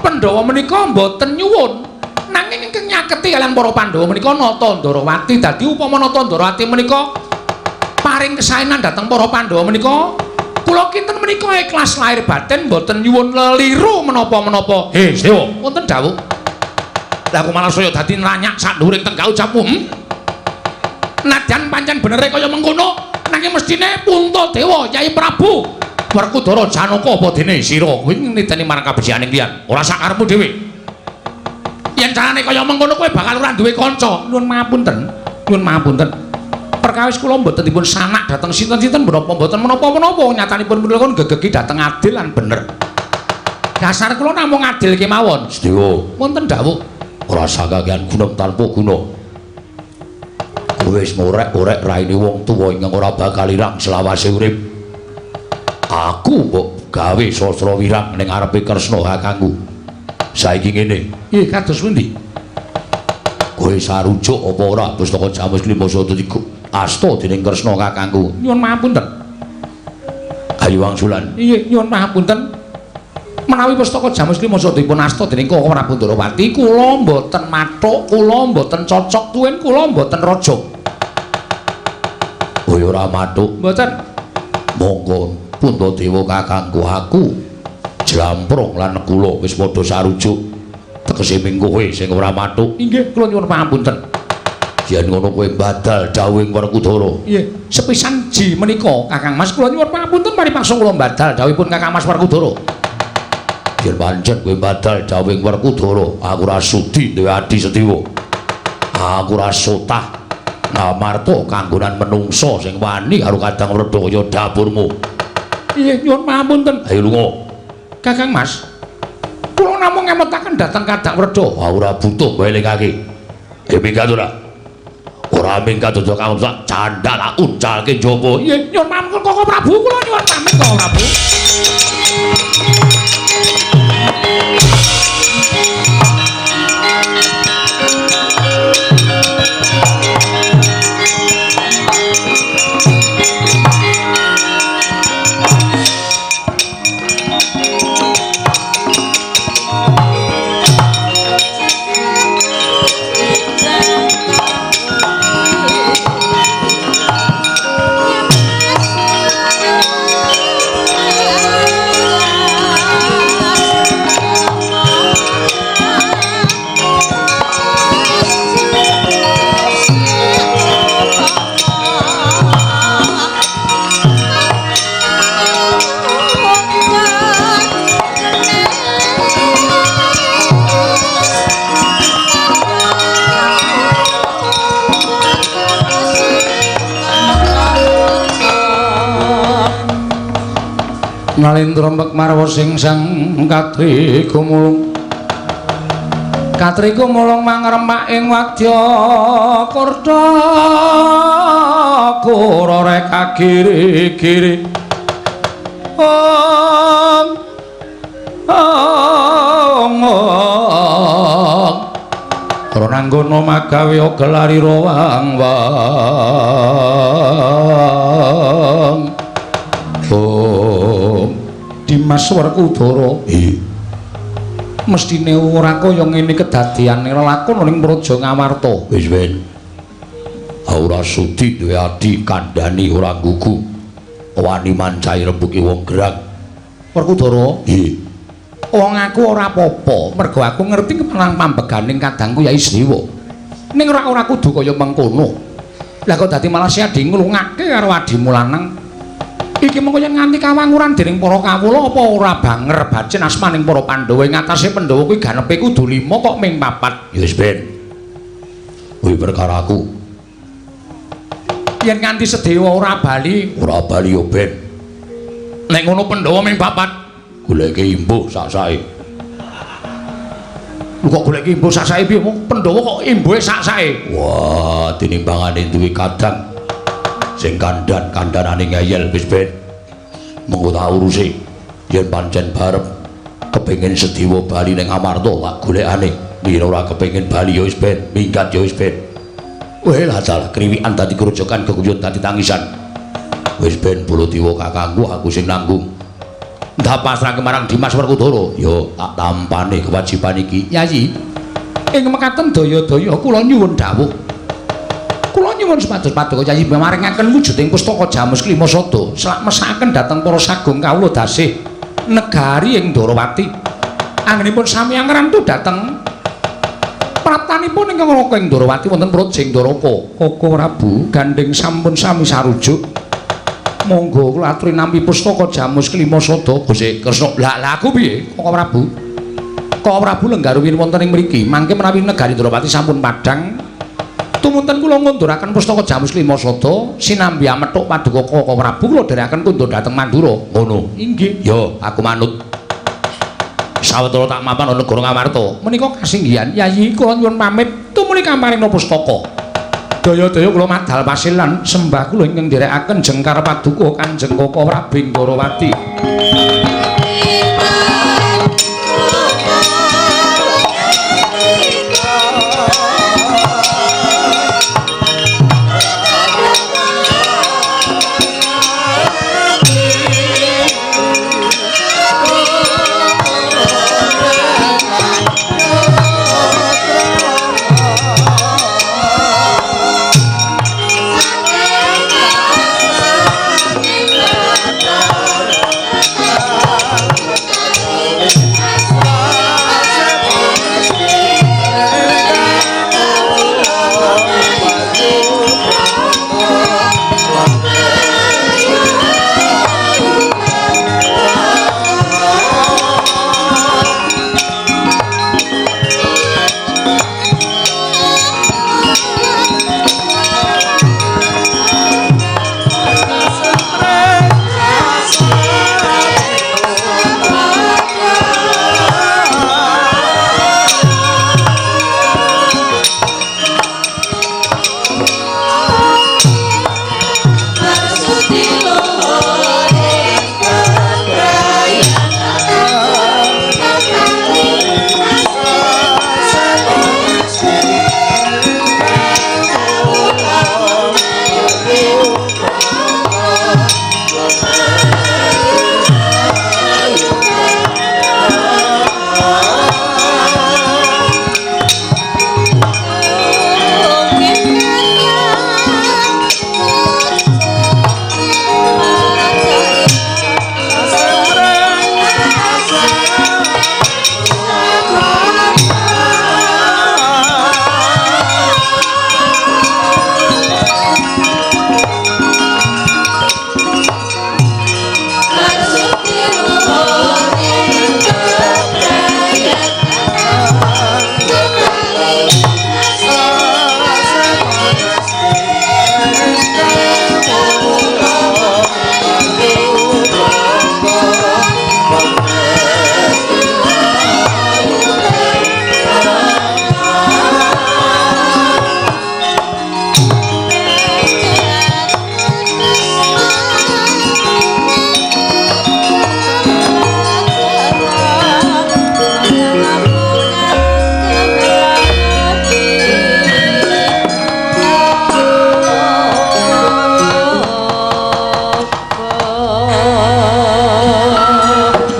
Pandhawa menika mboten nyuwun, nanging ingkang nyaketi kaliyan para Pandhawa menika Nata Ndarawati. Dadi upama Nata Ndarawati menika paring kesaenan dhateng para Pandhawa menika, kula kinten menika ikhlas lahir batin mboten nyuwun leliru menapa-menapa. He, Sewa, wonten dawuh. Lah aku malah saya dadi nranyak sak dhuwuring tenggak ucapmu. Nadyan pancen benere kaya mengkono, nanging mestine Puntadewa Yai Prabu Werkudara Janaka apa dene sira kuwi niteni marang kabecikaning liyan, ora sakarepmu dhewe. Yen carane kaya mengkono kowe bakal ora duwe kanca. Nyuwun pangapunten, nyuwun pangapunten. Perkawis kula mboten dipun sanak dhateng sinten-sinten menapa mboten menapa-menapa, nyatanipun kula gegegi dhateng adil lan bener. Dasar kula namung adil kemawon. Sedewa, wonten dawuh. Ora sakakean gunung tanpa guna. Kowe wis ngorek-orek raine wong tuwa ingkang ora bakal ilang selawase urip. Aku mbok gawe sastra wirang ning ngarepe Kresna kakangku. Saiki ngene. Nggih, kados pundi? Kowe sarujuk apa ora pustaka Jamus Klima Sada tiga asta dening Kresna kakangku? Nyuwun pangapunten. Ayo wangsulan. Nggih, nyuwun pangapunten. Menawi pustaka Jamus Klima Sada dipun asta dening Koko Prabu Ndarawati, kula mboten mathuk, kula mboten cocok tuwin kula mboten raja. Kowe ora mathuk? Mboten. Monggo Puntadewa kakangku, aku jlamprong lan kula wis padha sarujuk. Tegese ming kowe sing ora mathuk. Inggih, kula nyuwun pangapunten. Yen ngono kowe badal dawuhing Werkudara. Nggih, sepisan ji menika Kakang Mas, kula nyuwun pangapunten paripaksa kula badal dawuhipun Kakang Mas Werkudara. Yen pancen kowe badal dawuhing Werkudara, aku ora sudi duwe adi Sedewa. Aku ora sotah ngamarta kanggonan menungsa sing wani karo kadang werda kaya dapurmu. Nggih, nyuwun pangapunten. Ayo lunga. Kakang Mas, kula namung ngemutaken dhateng kadang werda. Ora butuh kowe elingake. Ayo minggat ora? Ora minggat aja kang sak candhak tak uncalke njaba. Nggih, nyuwun pangapunten Koko Prabu, kula nyuwun pamit Koko Prabu. Nalindra marwa sing sang katri gumulung, katri gumulung mangremak ing wadya kurta kura reka giri-giri. Om om om Ronanggono magawe gelari rawang wang. Oh. Dimas Werkudara. Iya. Mestine ora kaya ngene kedadeyane lelakon ning Praja Ngamarta. Wis ben. Ora sudi duwe adi kandhani ora gugu. Wani mancai rembuki wong gerang. Werkudara. Iya. Wong aku ora apa-apa, mergo aku ngerti kepalang pambeganing kadangku Yai Sriwa. Ning ora kudu kaya mengkono. Lah kok dadi malah adi nglungake karo adimu lanang. Iki mengko yen nganti kawanguran dening para kawula apa ora banger bacin asmaning para Pandhawa ing atase Pandhawa kuwi ganepe kudu 5 kok ming 4. Ya wis ben. Kuwi perkaraku. Yen nganti Sedewa ora bali, ora bali yo ben. Nek ngono Pandhawa ming 4, goleke imbuh sak-sake. Lho kok goleke imbuh sak-sake piye? Pandhawa kok imbuhe sak-sake? Wah, tinimbangane duwe kadang sing kandhan-kandhanane ngeyel wis ben. Mengko tak urusi. Yen pancen barep kepengin Sedewa bali ning Amarta tak golekane. Yen ora kepengin bali ya wis ben, minggat ya wis ben. Weh lah dalah kriwikan dadi grojokan geguyon dadi tangisan. Wis ben Baladewa kakangku aku sing nanggung. Ndak pasrahke marang Dimas Werkudara. Yo tak tampane kewajiban iki. Yayi, ing mekaten daya-daya kula nyuwun dawuh. Kula nyuwun supados paduka Yayi maringaken wujuding pustaka Jamus Klima Sada, selak mesakaken dhateng para sagung kawula dasih negari ing Ndorowati. Anggenipun sami angrantu dhateng praptanipun ingkang raka ing Ndorowati wonten Praja ing Ndoraka. Koko Prabu gandeng sampun sami sarujuk. Monggo kula aturi nampi pustaka Jamus Klima Sada. Gusti Kresna. Lah lah aku piye Koko Prabu? Koko Prabu lenggah rumiyin wonten ing mriki. Mangke menawi negari Ndorowati sampun padhang, tumunten kula ngunduraken pustaka Jamus Klima Sada sinambi amethuk paduka Koko Prabu kula dherekaken kundur dhateng Mandura. Ngono. Inggih. Yo, aku manut. Sawetara tak mapan ana negara Ngamarta. Menika kasinggihan Yayi kula nyuwun pamit tumuli kamarina pustaka. Daya-daya kula madal pasilan sembah kula ingkang nderekaken jengkar paduka Kanjeng Koko Prabu ing Ndorowati. Thank you.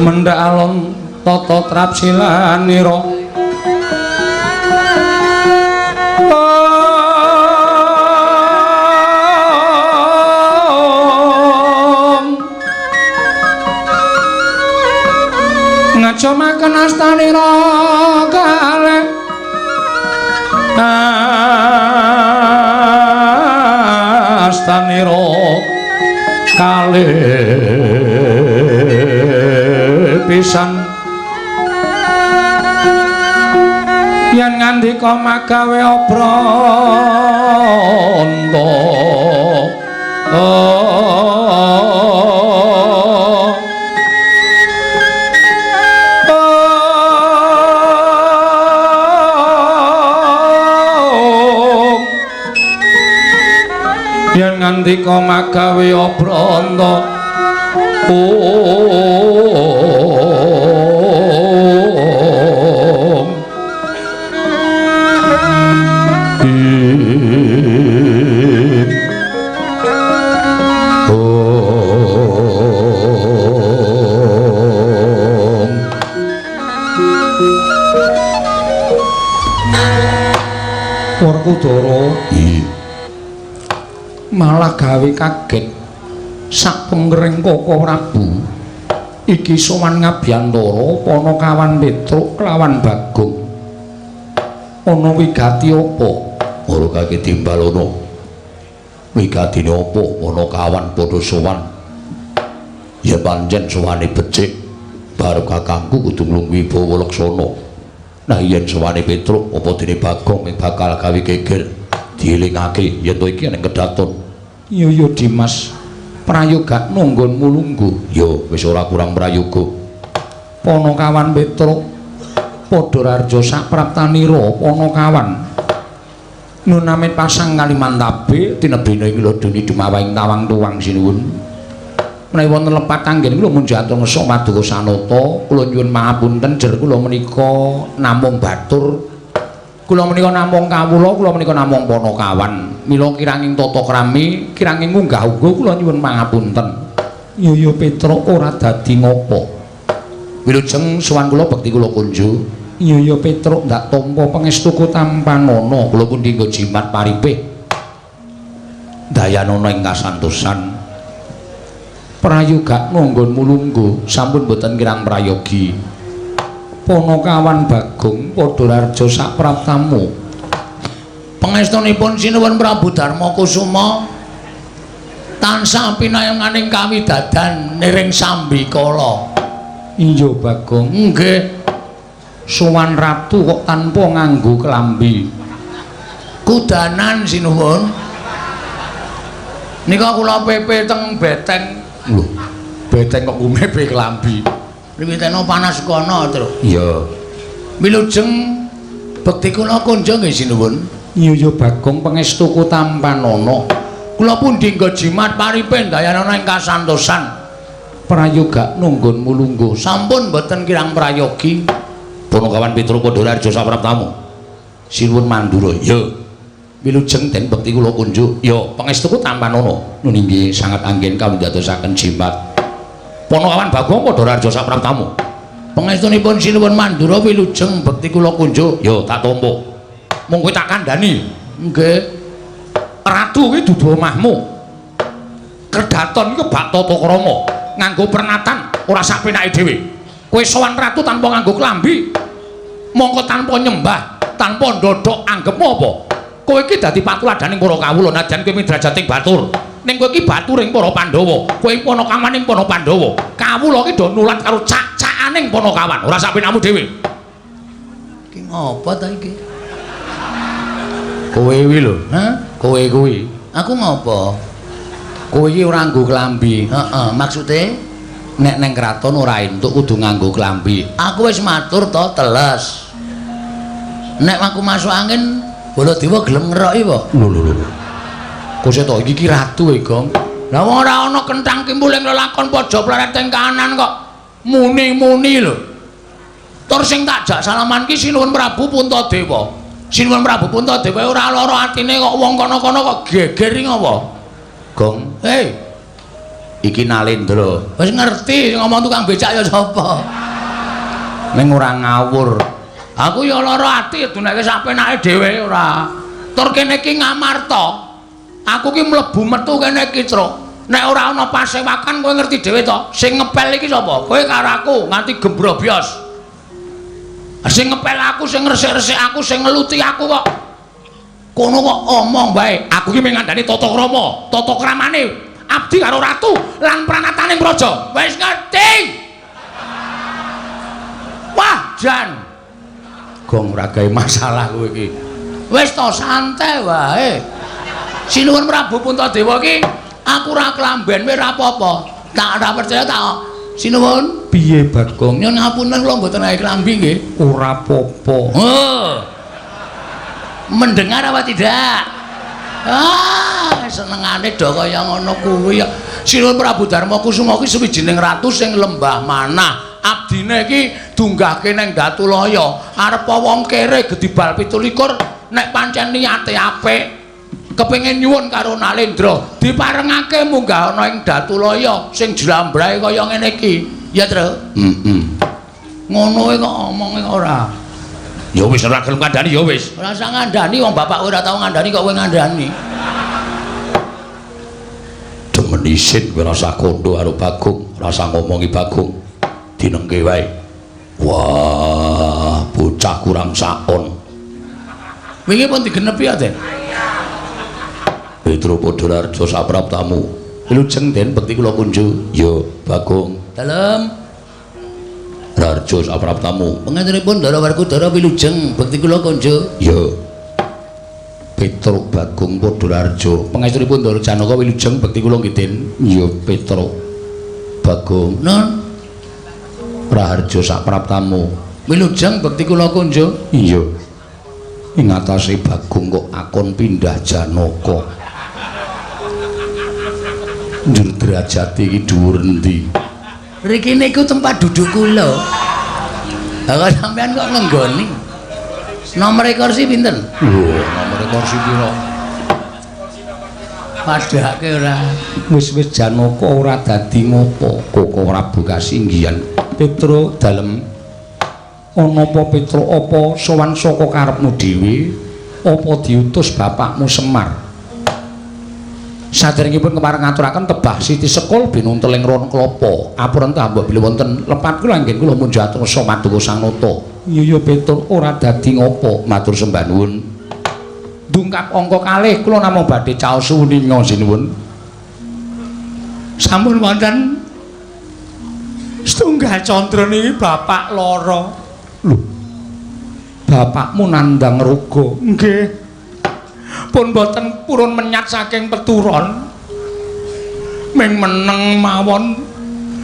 Mendhak alon tata trapsilanira. Ngajomaken astanira kalih astanira kalih pisan yen ngandika magawe obranta. Yen ngandika magawe obranta om om. Werkudara malah gawe kaget sak pengering Koko Prabu iki sowan ngabiyantara Panakawan Petruk kelawan Bagong. Ana wigati apa? Ora kake timbalono. Wigatine apa Panakawan padha sowan? Ya pancen sowane becik, bar kakangku kudu nglungguhi wibawa laksana. Nah yen sowane Petruk apa dene Bagong bakal gawe geger dielingake yen to iki ning kedaton. Iya ya Dimas, prayogakno nggonmu lungguh. Ya wis ora kurang prayoga. Panakawan Petruk padha rarja sapraptanira Panakawan. Nunamit pasang Kalimantabe tinebina ing lodoni dumawahing tawang tuwang sinuwun. Menawi wonten lepat anggen kula munjatur ngesa paduka sanata, kula nyuwun pangapunten jer kula menika namung batur. Kula menika namung kawula, kula menika namung Panakawan. Mila kiranging tata krami, kiranging unggah-ungguh kula nyuwun pangapunten. Iya ya Petruk ora dadi ngopo. Wilujeng sowan kula bekti kula kunjuk. Iya ya Petruk ndak tampa pangestuku tampanana, kula pundi nggo jimat paripih. Dayanana ing kasantosan. Prayogakno nggonmu lungguh, sampun boten kirang prayogi. Panakawan Bagong padha rarja sapraptamu. Pangestunipun sinuwun Prabu Darma Kusuma tansah pinayenganing kawidadan niring sambikala. Iya Bagong, nggih. Sowan ratu kok tanpa nganggo kelambi. Kudanan sinuwun. Nika kula pepe teng beteng. Lho, beteng kok kumepe kelambi. Wiwitana panas kono, Tru. Iya. Wilujeng bekti kula kunjung nggih sinuwun. Iya ya Bagong pangestuku tampanana. Kula pundi nggo jimat paripe dayanana ing kasantosan. Prayogakno nggonmu lungguh. Sampun boten kirang prayogi. Panakawan Petruk padha rarja sapraptamu. Sinuwun Mandura. Iya. Wilujeng den bekti kula kunjuk. Ya, pangestuku tampanana. Nun inggih sangat anggen kawidatosaken jimat. Panakawan Bagong padha rarja sapraptamu. Pangestunipun sinuwun Mandura wilujeng bekti kula kunjuk. Ya, tak tampa. Mung kowe tak kandhani. Nggih. Ratu kuwi dudu omahmu. Kedaton iku bak tata krama, nganggo pernatan ora sak penake dhewe. Kowe sowan ratu tanpa nganggo klambi. Mongko tanpa nyembah, tanpa ndodhok anggepmu apa? Kowe iki dadi patuladaning para kawula najan kowe midrajating batur. Ning kowe iki baturing para Pandhawa, kowe panakawaning para Pandhawa. Kawula iki do nulat karo cak-cakaning Panakawan, ora sak penakmu dhewe. Iki ngopo ta iki? Kowe kuwi lho, Hah? Kowe kuwi. Aku ngopo? Kowe iki ora nganggo klambi. Heeh, maksude nek neng kraton ora entuk kudu nganggo klambi. Aku wis matur to teles. Nek aku masuk angin Baladewa gelem ngeroki apa? Lho lho lho. Kose to iki ki ratu e, Gong. Lah wong ora ana kenthang kimpul ing lelakon pojok pleret ing kanan kok muni-muni lho. Tur sing tak jak salaman ki Sinuwun Prabu Puntadewa. Sinuwun Prabu Puntadewa ora lara atine kok wong kono-kono kok geger iki ngapa? Gong. Hei. Iki Nalendra. Wis ngerti ngomong tukang becak ya sapa. Ning ora ngawur. Aku ya lara ati duneke sak penake dhewe ora. Tur kene iki Ngamarta. Aku ki mlebu metu kene iki, Truk. Nek ora ana pasewakan kowe ngerti dhewe to. Sing ngepel iki sapa? Kowe karo aku nganti gembrobyos. Sing ngepel aku, sing ngresik-resik aku, sing ngeluti aku kok. Kono kok omong bae. Aku ki mung ngandani tata krama, tata kramane abdi karo ratu lan pranataning praja. Wis ngerti. Wah, jan. Gong ora gawe masalah kowe iki. Wis to santai wae. Sinuwun Prabu Puntadewa iki aku ora klamben wae ora apa-apa. Tak ora percaya tak. Sinuwun, Piye Bagong? Nyuwun ngapunten kula mboten gawe klambi nggih. Ora apa-apa. Oh. Mendengar apa tidak? Ah, senengane do kaya ngono kuwi ya. Sinuwun Prabu Darma Kusuma ki suwijining ratu sing lembah manah. Abdine iki dunggahke nang Datulaya. Arep wong kere gedibal 27 nek pancen niate apik kepengin nyuwun karo Nalendra diparengake munggah ana ing Datulaya sing jlambrahe kaya ngene iki. Ya, Tru? Heeh. Ngono e kok omonge ora. Ya wis ora gelem kandhani ya wis. Ora usah ngandani wong bapak ora tau ngandani kok kowe ngandani. Demen isin kowe rasa kondo karo Bagong, rasa ngomongi Bagong. Dinengke wae. Wah, bocah kurang saon. Wingi pun digenepi ya, Den. Petro Podolarjo sapraptamu. Wilujeng Den bekti kula kunju. Ya, Bagong. Dalem. Rarjo sapraptamu. Pangantenipun Ndara Werkudara wilujeng bekti kula kunju. Ya. Petro Bagong Podolarjo. Pangestunipun Ndara Janaka wilujeng bekti kula nggih Den. Ya, Petro Bagong. Nun. Raharjo sapraptamu. Wilujeng bekti kula kunju. Iya. Ing atase Bagong kok akon pindah Janaka. Njur derajate iki dhuwur endi? Riki niku tempat duduk kula. Lah kok sampean kok ngenggoni? Nomor kursi pinten? Lho, nomor kursi pira? Padhake ora. Wis-wis Janaka ora dadi ngopo. Koko Prabu kasinggihan. Petro dalem ana apa Petro apa sowan saka karepmu dhewe apa diutus bapakmu Semar? Saderengipun kepareng ngaturaken tebah Siti Sekul binunteling ron klapa. Apurenta mbok bilih wonten lepat kula anggen kula munjat rasa maduka Sang Nata. Iya ya Petro ora dadi ngopo matur sembah nuwun. Dungkap angka kalih kula namung badhe caos wuninga sinuwun. Sampun wonten setunggal candra niki bapak lara. Lho. Bapakmu nandhang roga. Nggih. Pun boten purun menyat saking peturon. Ming meneng mawon.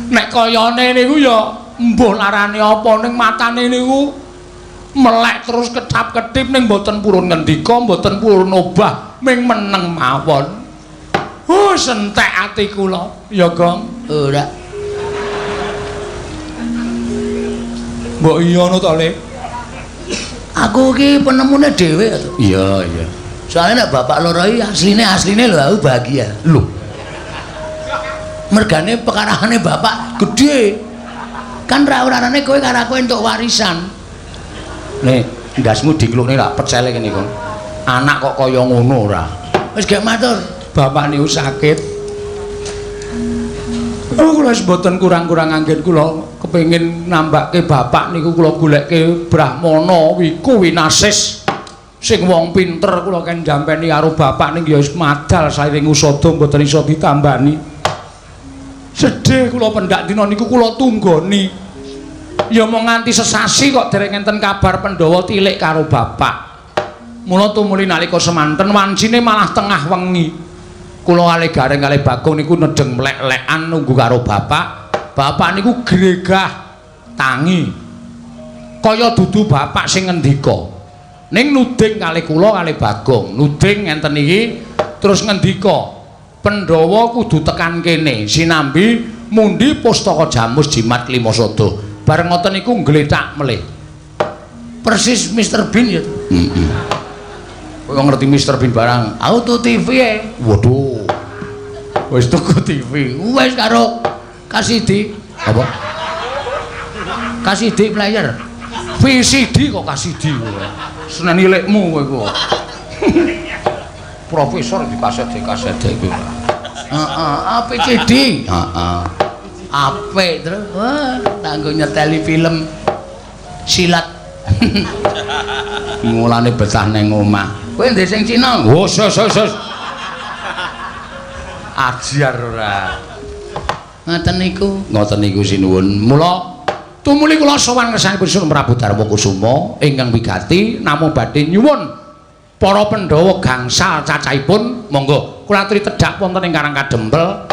Nek kayane niku ya mbuh larane apa ning matane niku melek terus ketap-ketip ning boten purun ngendika, boten purun obah, ming meneng mawon. Oh, sentek ati kula. Ya, Gong. Ora. Mbok iya ngono to, Le? Aku iki penemune dhewe to. Iya, iya. Soalnya nek bapak loro iki asline lho aku bahagia. Lho. Mergane pekarahane bapak gedhe. Kan ra urarane kowe karo aku entuk warisan. Nih, ndasmu diklukne lak pecele kene, Kong. Anak kok kaya ngono ora? Wis gek matur. Bapak niku sakit. Oh, kula wis mboten kurang-kurang anggen kula kepengin nambake bapak niku kula goleke Brahmana Wiku Winasis. Sing wong pinter kula ken jampeni karo bapak ning ya wis madal sairing usada mboten iso ditambani. Sedih kula pendak dina niku kula tunggoni. Ya mung nganti sesasi kok dereng enten kabar Pandhawa tilik karo bapak. Mula tumuli nalika semanten wancine malah tengah wengi. Kula kalih Gareng kalih Bagong niku nedheng mlek-lekan nunggu karo bapak. Bapak niku gregah tangi. Kaya dudu bapak sing ngendika. Ning nuding kalih kula kalih Bagong, nuding ngenten iki terus ngendika, Pandhawa kudu tekan kene sinambi mundi pustaka Jamus Jimat Klimasada. Bareng ngoten niku nggletak melih. Persis Mr Bean ya. Heeh. Kowe ngerti Mr Bean barang. Auto TV e. Waduh. Wis tuku TV. Wis karo Kasidi. Apa? Kasidi player. VCD kok Kasidi. Seneni lekmu kowe iku. Profesor di kaset kaset iku. Heeh, APCD. Heeh. Apik terus. Wah, tak nggo nyeteli film silat. Mulane betah ning omah. Kowe ndek sing Cina? Wes wes wes. Ajar ora. Ngoten niku. Ngoten niku sinuwun. Mula tumuli kula sowan ngersanipun Sunan Prabu Darma Kusuma ingkang wigati namung badhe nyuwun para Pandhawa gangsal cacahipun monggo kula aturi tedhak wonten ing Karang Kadempel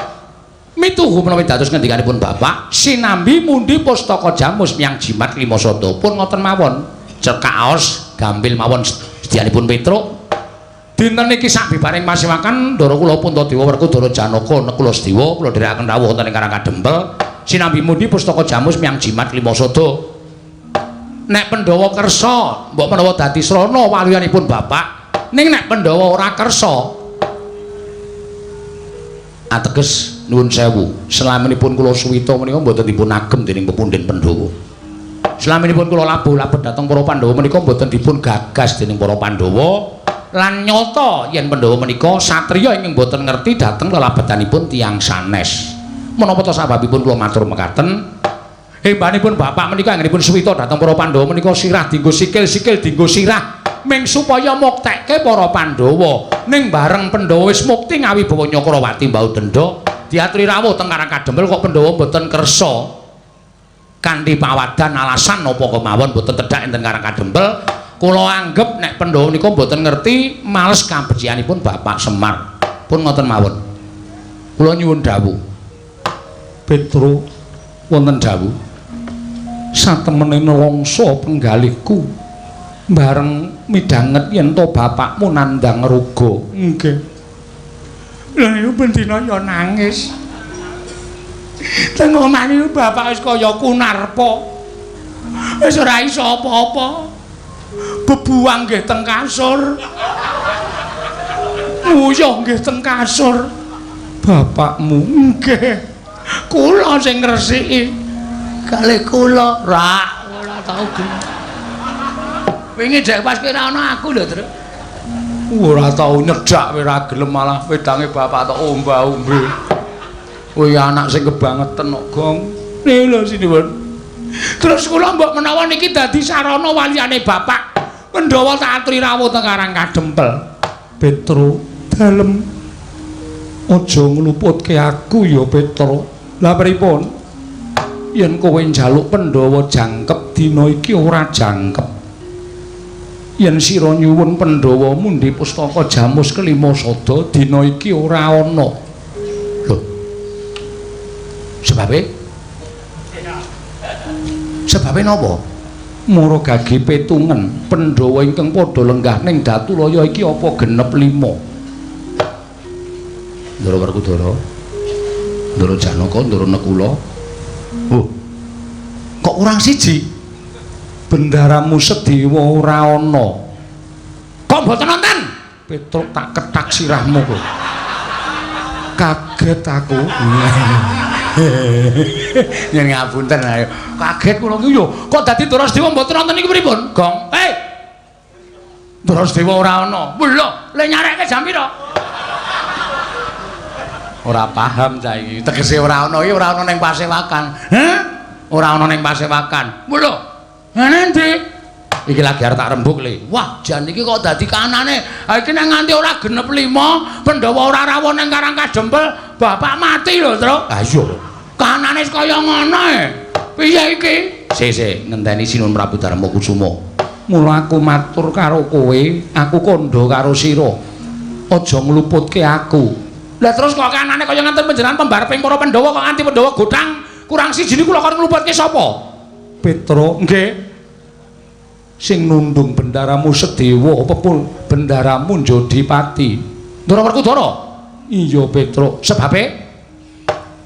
mituhu menawi dados ngendikanipun Bapak sinambi mundi pustaka jamus miyang jimat lima sada pun ngoten mawon cekaos gampil mawon sedyanipun Petruk. Dinten iki sabibaring pasewakan Ndara kula Puntadewa Werkudara Janaka Nekula Sedewa kula dherekaken rawuh wonten ing Karang Kadempel sinambi mundi pustaka jamus miyang jimat lima sada. Nek Pandhawa kersa mbok menawa dadi srana waluyanipun Bapak, ning nek Pandhawa ora kersa ateges nuwun sewu selaminipun kula suwita menika mboten dipun agem dening pepundhen Pandhawa. Selaminipun kula labuh-labuh dhateng para Pandhawa menika mboten dipun gagas dening para Pandhawa lan nyata yen Pandhawa menika satriya ingkang mboten ngerti dhateng lelabetanipun tiyang sanes. Menapa ta sababipun kula matur mekaten? Hembanipun Bapak menika anggenipun suwita dhateng para Pandhawa menika sirah dienggo sikil, sikil dienggo sirah ming supaya muktekke para Pandhawa. Ning bareng Pandhawa wis mukti ngawibawa Nyakrawati mbau denda diaturi rawuh teng Karang Kadempel kok Pandhawa mboten kersa kanthi pawadan alasan napa kemawon mboten tedhak enten Karang Kadempel. Kula anggep nek Pandhawa nika mboten ngerti males kabecikanipun Bapak Semar. Pun ngoten mawon. Kula nyuwun dawuh. Petro wonten dawuh. Satemene nelongso penggalihku bareng midhanget yen to bapakmu nandhang ruga. Nggih. Lha niku bendina ya nangis. Teng omah niku bapak wis kaya kunarpa. Wis ora iso apa-apa. Bebuang nggih teng kasur. Nguyuh nggih teng kasur. Bapakmu nggih. Kula sing ngresiki. Kalih kula rak ora tau gelem. Wingi dek pas kowe ora ana aku lho, Truk. Ora tau nyedhak kowe ora gelem malah wedange bapak tok omba-ombe. Kowe anak sing kebangeten kok, Gong. Lha lho sinuwun. Terus kula mbok menawa niki dadi sarana waliyane bapak. Pandhawa tak aturi rawuh teng Karang Kadempel. Petro dalem aja ngluputke aku ya Petro. Lah pripun? Yen kowe njaluk Pandhawa jangkep dina iki ora jangkep. Yen sira nyuwun Pandhawa mundi pustaka jamus kelima sada dina iki ora ana. Lho. Sebabe? Sebabe napa? Mara gage petungen Pandhawa ingkang padha lenggah ning Datulaya iki apa genep 5. Ndara Werkudara, Ndara Janaka, Ndara Nekula. Oh. Kok kurang siji? Bendaramu Sedewa ora ana. Kok mboten nonton? Petruk tak kethak sirahmu kok. Kaget aku. Yen ngapunten ayo. Kaget kula iki yo. Kok dadi Ndara Sedewa mboten nonton niku pripun? Gong. Hei. Ndara Sedewa ora ana. Lho, le nyarekke jam pira? Ora paham cah iki. Tegese ora ana iki ora ana ning pasewakan. Heh? Ora ana ning pasewakan. Lho. Ngene ndi? Iki lagi arep tak rembug le. Wah, jan iki kok dadi kanane. Ha iki nek nganti ora genep 5, Pandhawa ora rawuh ning Karang Kadempel, bapak mati lho, Truk. Ha iya. Kanane kaya ngono e. Piye iki? Sik, ngenteni Sinuwun Prabu Darma Kusuma. Mula aku matur karo kowe, aku kandha karo sira. Aja ngluputke aku. Lah terus kok kanane kaya ngenten panjenengan pembareping para Pandhawa kok nganti Pandhawa gothang kurang siji niku lho kon ngluputke sapa? Petro, nggih. Sing nundung bendaramu Sedewa pepul bendaramu Jodipati. Ndara Werkudara? Iya, Petro. Sebabe?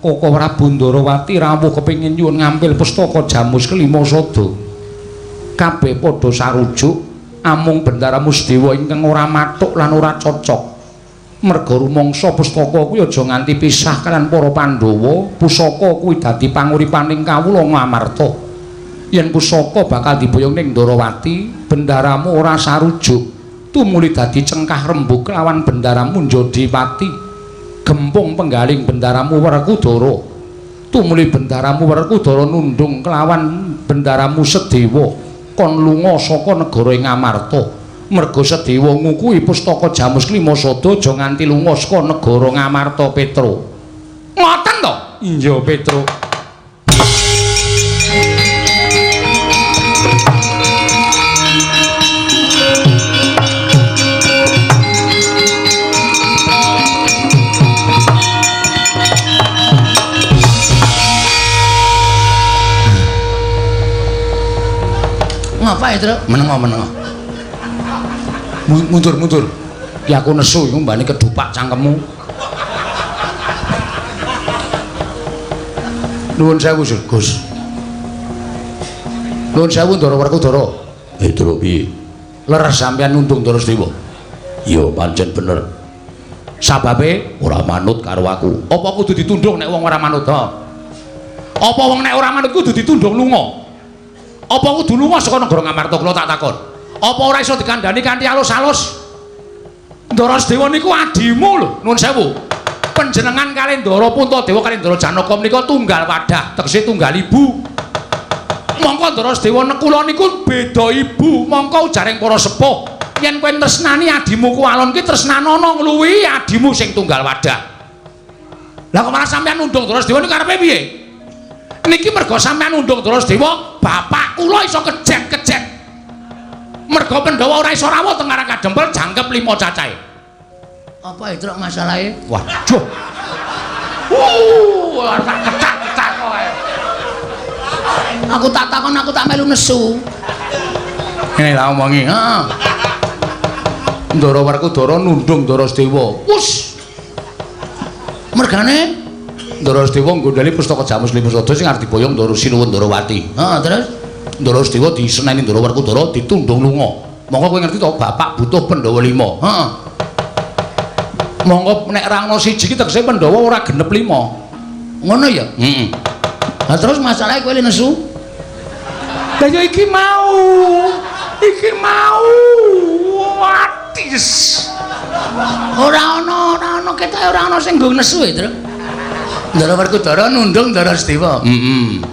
Koko Prabu Ndarawati rawuh kepengin nyuwun ngampil pustaka jamus kelima sada. Kabeh padha sarujuk amung bendaramu Sedewa ingkang ora mathuk lan ora cocok. Merga rumangsa pustaka kuwi aja nganti pisah kaliyan para Pandhawa, pusaka kuwi dadi panguripaning kawula Ngamarta. Yen pusaka bakal diboyong ning Ndarawati, bendaramu ora sarujuk, tumuli dadi cengkah rembug lawan bendaramu Njodipati. Gempung penggaling bendaramu Werkudara, tumuli bendaramu Werkudara nundung kelawan bendaramu Sedewa kon lunga saka negara ing Ngamarta. Merga Sedewa ngukuhi pustaka Jamus Klima Sada aja nganti lunga saka negara Ngamarta, Petro. Ngoten to? Iya, Petro. Ngapa ya, Tru? Menengo-menengo. Mundur-mundur. Ki aku nesu iku mbane kedupak cangkemmu. Nuwun sewu, Gus. Nuwun sewu Ndara Werkudara. Tru piye? Leres sampeyan nundung Ndara Sedewa. Ya pancen bener. Sababe ora manut karo aku. Apa kudu ditundung nek wong ora manut ha? Apa wong nek ora manut kudu ditundung lunga? Apa kudu lunga saka negara Ngamarta kula tak takon? Apa ora iso dikandhani kanthi alus-alus? Ndara Sedewa niku adimu lho, nuwun sewu. Panjenengan kalih Ndara Puntadewa kalih Ndara Janaka menika tunggal wadah, tegese tunggal ibu. Mongko Ndara Sedewa nekula niku beda ibu, mongko ujaring para sepuh. Yen kowe tresnani adimu kuwalon ki tresnanono ngluwihi adimu sing tunggal wadah. Lah kok malah sampeyan nundung Ndara Sedewa niku karepe piye? Niki merga sampeyan nundung Ndara Sedewa, bapak kula iso kejet-kejet. Merga Pandhawa ora iso rawuh teng Karang Kadempel jangkep 5 cacahe. Apa itu masalahe? Waduh. Tak ketak-ketak kowe. Aku tak takon, aku tak melu nesu. Ngene lah omongi, heeh. Ndara Werkudara nundung Ndara Sedewa. Wus. Mergane Ndara Sedewa nggondheli pustaka Jamus Lima Sada sing arep diboyong Ndara Sinuwun Ndarawati. Heeh, terus Ndara Sedewa diseneni Ndara Werkudara ditundung lunga. Monggo kowe ngerti to, bapak butuh Pandhawa 5. Heeh. Monggo nek ra ono siji ki tegese Pandhawa ora genep 5. Ngono ya? Heeh. Lah terus masalahe kowe nesu? Lah ya iki mau. Iki mau. Watis. Ora ono ketoke ora ono sing nggo nesu e, Tru. Ndara Werkudara nundung Ndara Sedewa. Heeh.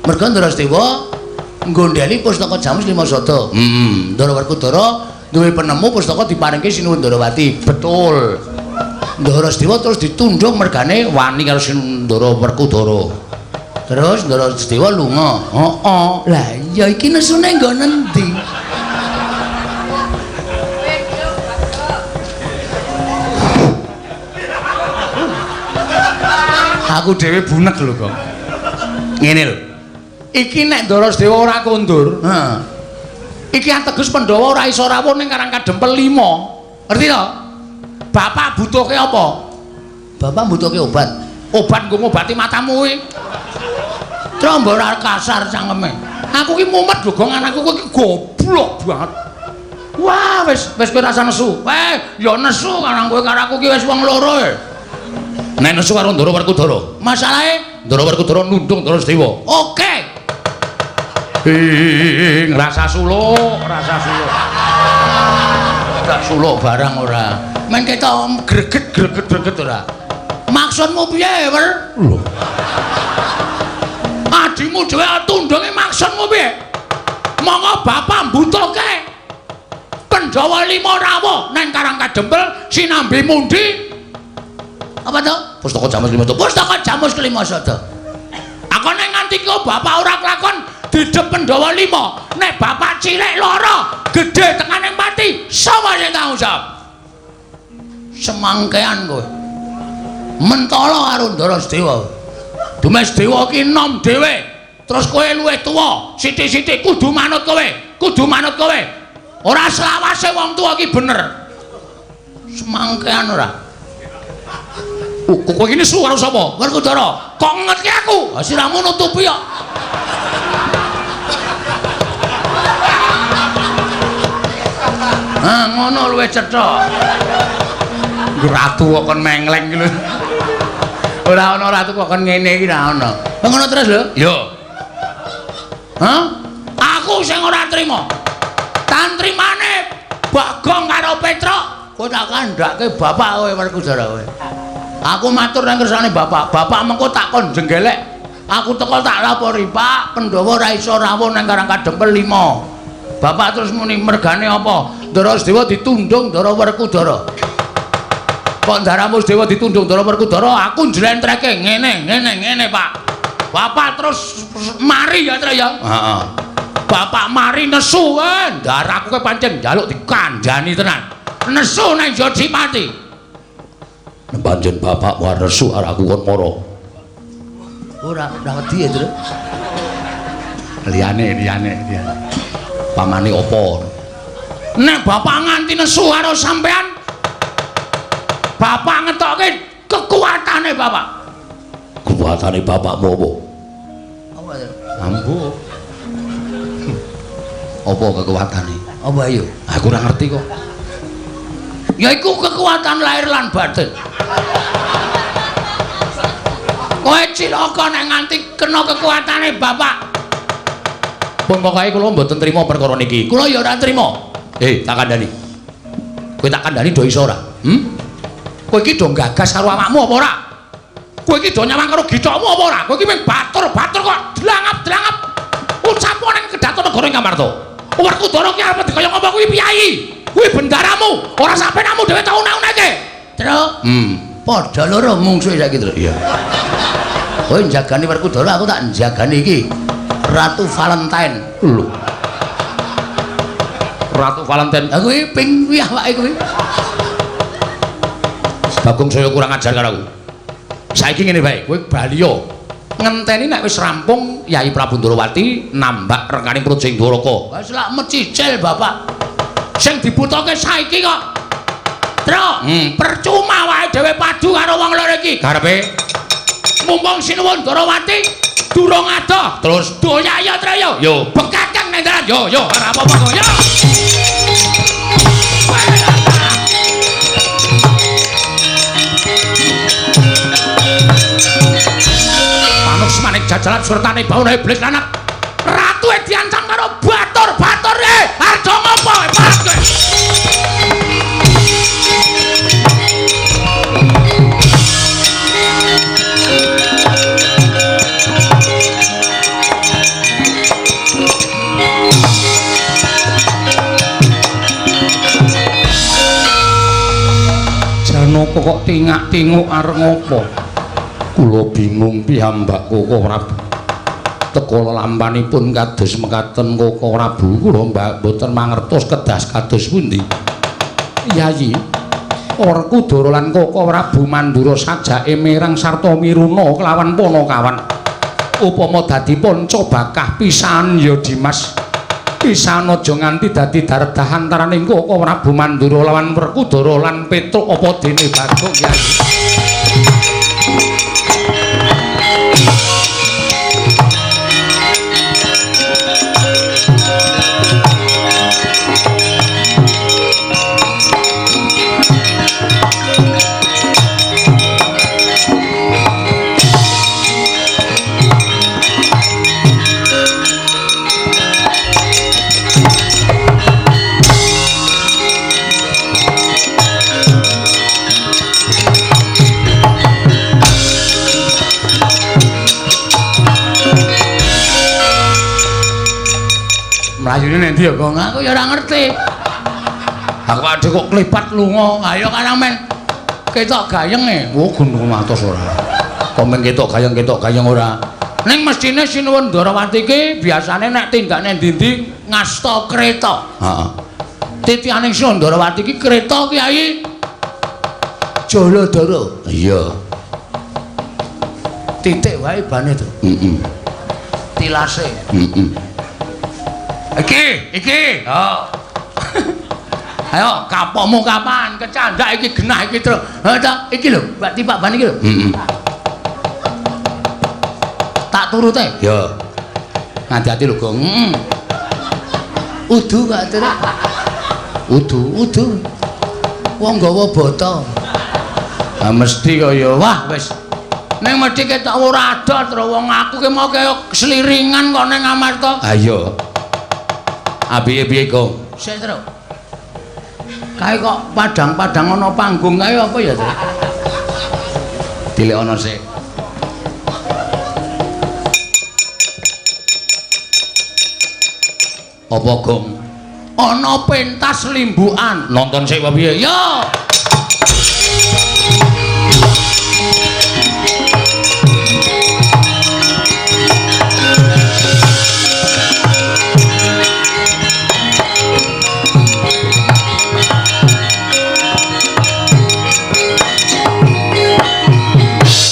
Merga Ndara Sedewa nggondheli pustaka Jamus Lima Sada. Heeh. Ndara Werkudara duwe penemu pustaka diparingke Sinuwun Ndarawati. Betul. Ndara Sedewa terus ditundung mergane wani karo Ndara Werkudara. Terus Ndara Sedewa lunga. Heeh. Lah iya iki nesune nggo nendi? Aku dhewe bunek lho kok. Ngene lho. Iki nek Ndara Sedewa ora kondur, heeh. Iki ateges Pandhawa ora iso rawuh ning Karang Kadempel 5. Ngerti to? Bapak butuhke apa? Bapak butuhke obat. Obat nggo ngobati matamu kuwi. Trombo ora kasar cangkeme. Aku ki mumet lho, Gong, anakku kowe ki goblok banget. Wah, wis wis kowe rasa nesu. Ya nesu karang kowe karo aku ki wis wong loro e. Nek nesu karo Ndara Werkudara. Masalahe Ndara Werkudara nundung Ndara Sedewa. Oke. Ngrasa suluk, rasa suluk. Tak suluk barang ora. Men ketok greget-greget-greget ora. Maksudmu piye, Wer? Lho. Adimu dhewe tundunge maksudmu piye? Monggo bapak mbutuhke Pandhawa 5 rawuh nang Karang Kadempel sinambi mundi. Apa to? Pustaka Jamus Lima Sada. Pustaka Jamus Kelima Sada. Akone nganti kok bapak ora kelakon didep Pandhawa 5. Nek bapak cilik loro, gedhe tekane pati, sapa sing tanggung jawab? Semangkean kowe. Mentala karo Ndara Sedewa. Dumes Dewa ki enom dhewe. Terus kowe luwih tuwa, sithik-sithik kudu manut kowe, kudu manut kowe. Ora selawase wong tuwa ki bener. Semangkean ora. Kowe iki nesu karo sapa? Werkudara. Kok ngetke aku? Ha siramu nutupi kok. Ah, ngono luwih cetha. Nggo ratu kok kon mengleng iki lho. Ora ana ratu kok kon ngene iki ora ana. Ngono terus lho. Yo. Hah? Aku sing ora trima. Tantrimane Bagong karo Petruk, kowe tak kandhake bapak kowe Werkudara kowe. Aku matur nang kersane bapak, bapak mengko tak kon jenggelek. Aku teko tak lapori, Pak, Pandhawa ora iso rawuh nang Karang Kadempel 5. Bapak terus muni mergane apa? Ndara Sedewa ditundung Ndara Werkudara. Kok ndaramu Sedewa ditundung Ndara Werkudara, aku njlentreke ngene, ngene, ngene, Pak. Bapak terus mari ya, Tru ya. Heeh. Bapak mari nesu, ndaraku kowe pancen njaluk dikandhani tenan. Nesu nang Jodipati. Pancen bapakmu nesu arep aku kon mara. Ora, ora wedi ya, Tru. Liyane, liyane, liyane. Pamane apa? Nek bapak nganti nesu karo sampean, bapak ngetokke kekuatane bapak. Kekuatane bapakmu apa? Apa, Tru? Ambu. Apa kekuatane? Apa ayo? Aku ora ngerti kok. Ya iku kekuatan lahir lan batin. Kowe cilaka nek nganti kena kekuatane bapak. Pun pokoke kula mboten trima perkara niki. Kula ya ora trima. Tak kandhani. Kowe tak kandhani do iso ora? Hmm? Kowe iki do gagas karo awakmu apa ora? Kowe iki do nyawang karo githokmu apa ora? Kowe iki mung batur-batur kok dlangap-dlangap. Ucapo ning kedaton negara ing Ngamarta. Werkudara ki arep dikaya ngapa kuwi piyayi? Kuwi bendaramu, ora sampenamu dhewe tau una-unake. Truk. Padha loro mungsuhe saiki, Truk. Iya. Kowe njagani Werkudara, aku tak njagani iki. Ratu Valentine. Lho. Ratu Valentine. Lah kuwi ping kuwi awake kuwi. Bagong saya kurang ajar karo aku. Saiki ngene bae, kowe bali yo. Ngenteni nek wis rampung Yai Prabu Ndorowati nambak rengkaning Projeng Dwaraka. Wis lak mecicil bapak. Sing dibutuhke saiki kok. Truk, percuma wae dhewe padu karo wong loro iki. Karepe mumpung Sinuwun Ndorowati durung adoh. Terus doyaya Traya. Yo, bekakang nang dalan. Yo, yo, ora apa-apa kok. Yo. Manik jajalan surtane bauna iblis lanang. Ratu diancam karo batur-batur arjo ngopo Pak. Janaka kok tingak-tinguk arep ngopo? Kula bingung piyambak Koko Prabu. Teka lelampanipun kados mekaten Koko Prabu kula mboten mangertos kedas kados pundi. Yayi, Werkudara lan Koko Prabu Mandura sajake merang sarta miruna kelawan Panakawan. Upama dadi panca bakah pisan ya Dimas. Pisan aja nganti dadi dardah antaraning Koko Prabu Mandura lawan Werkudara lan Petruk apa dene Bagong Yayi. Mlayune nang ndi ya, Gong? Aku ya ora ngerti. Aku adhe kok klepat lunga. Ayo karang men ketok gayeng e. Oh, gunung atos ora. Kok men ketok gayeng ora. Ning mestine Sinuwun Ndorowati iki biasane nek tindak nang ndi-ndi ngasta kreta. Heeh. Titianing Sinuwun Ndorowati iki kreta Kyai Jaladara. Iya. Titik wae bane to. Heeh. Tilase. Heeh. Iki, iki. Oh. Ayo, kapokmu kapan? Kecandak iki genah iki, Truk. Ha ta, iki lho, Mbak tipak ban iki lho. Heeh. Tak turute. Ya. Ngati-ati lho, Gong. Heeh. Udu kok, Truk. Udu, udu. Wong nggawa bata. Ah mesti kaya wah wis. Ning mesti ketok ora ada Tru, wong aku ki mau kaya seliringan kok ning Amarta. Ha iya. Ah piye-piye, Gong? Sik, Tru. Kae kok padang-padang ana panggung kae apa ya, Tru? Tilik ana sik. Apa, Gong? Ana pentas limbukan. Nonton sik apa piye? Ya.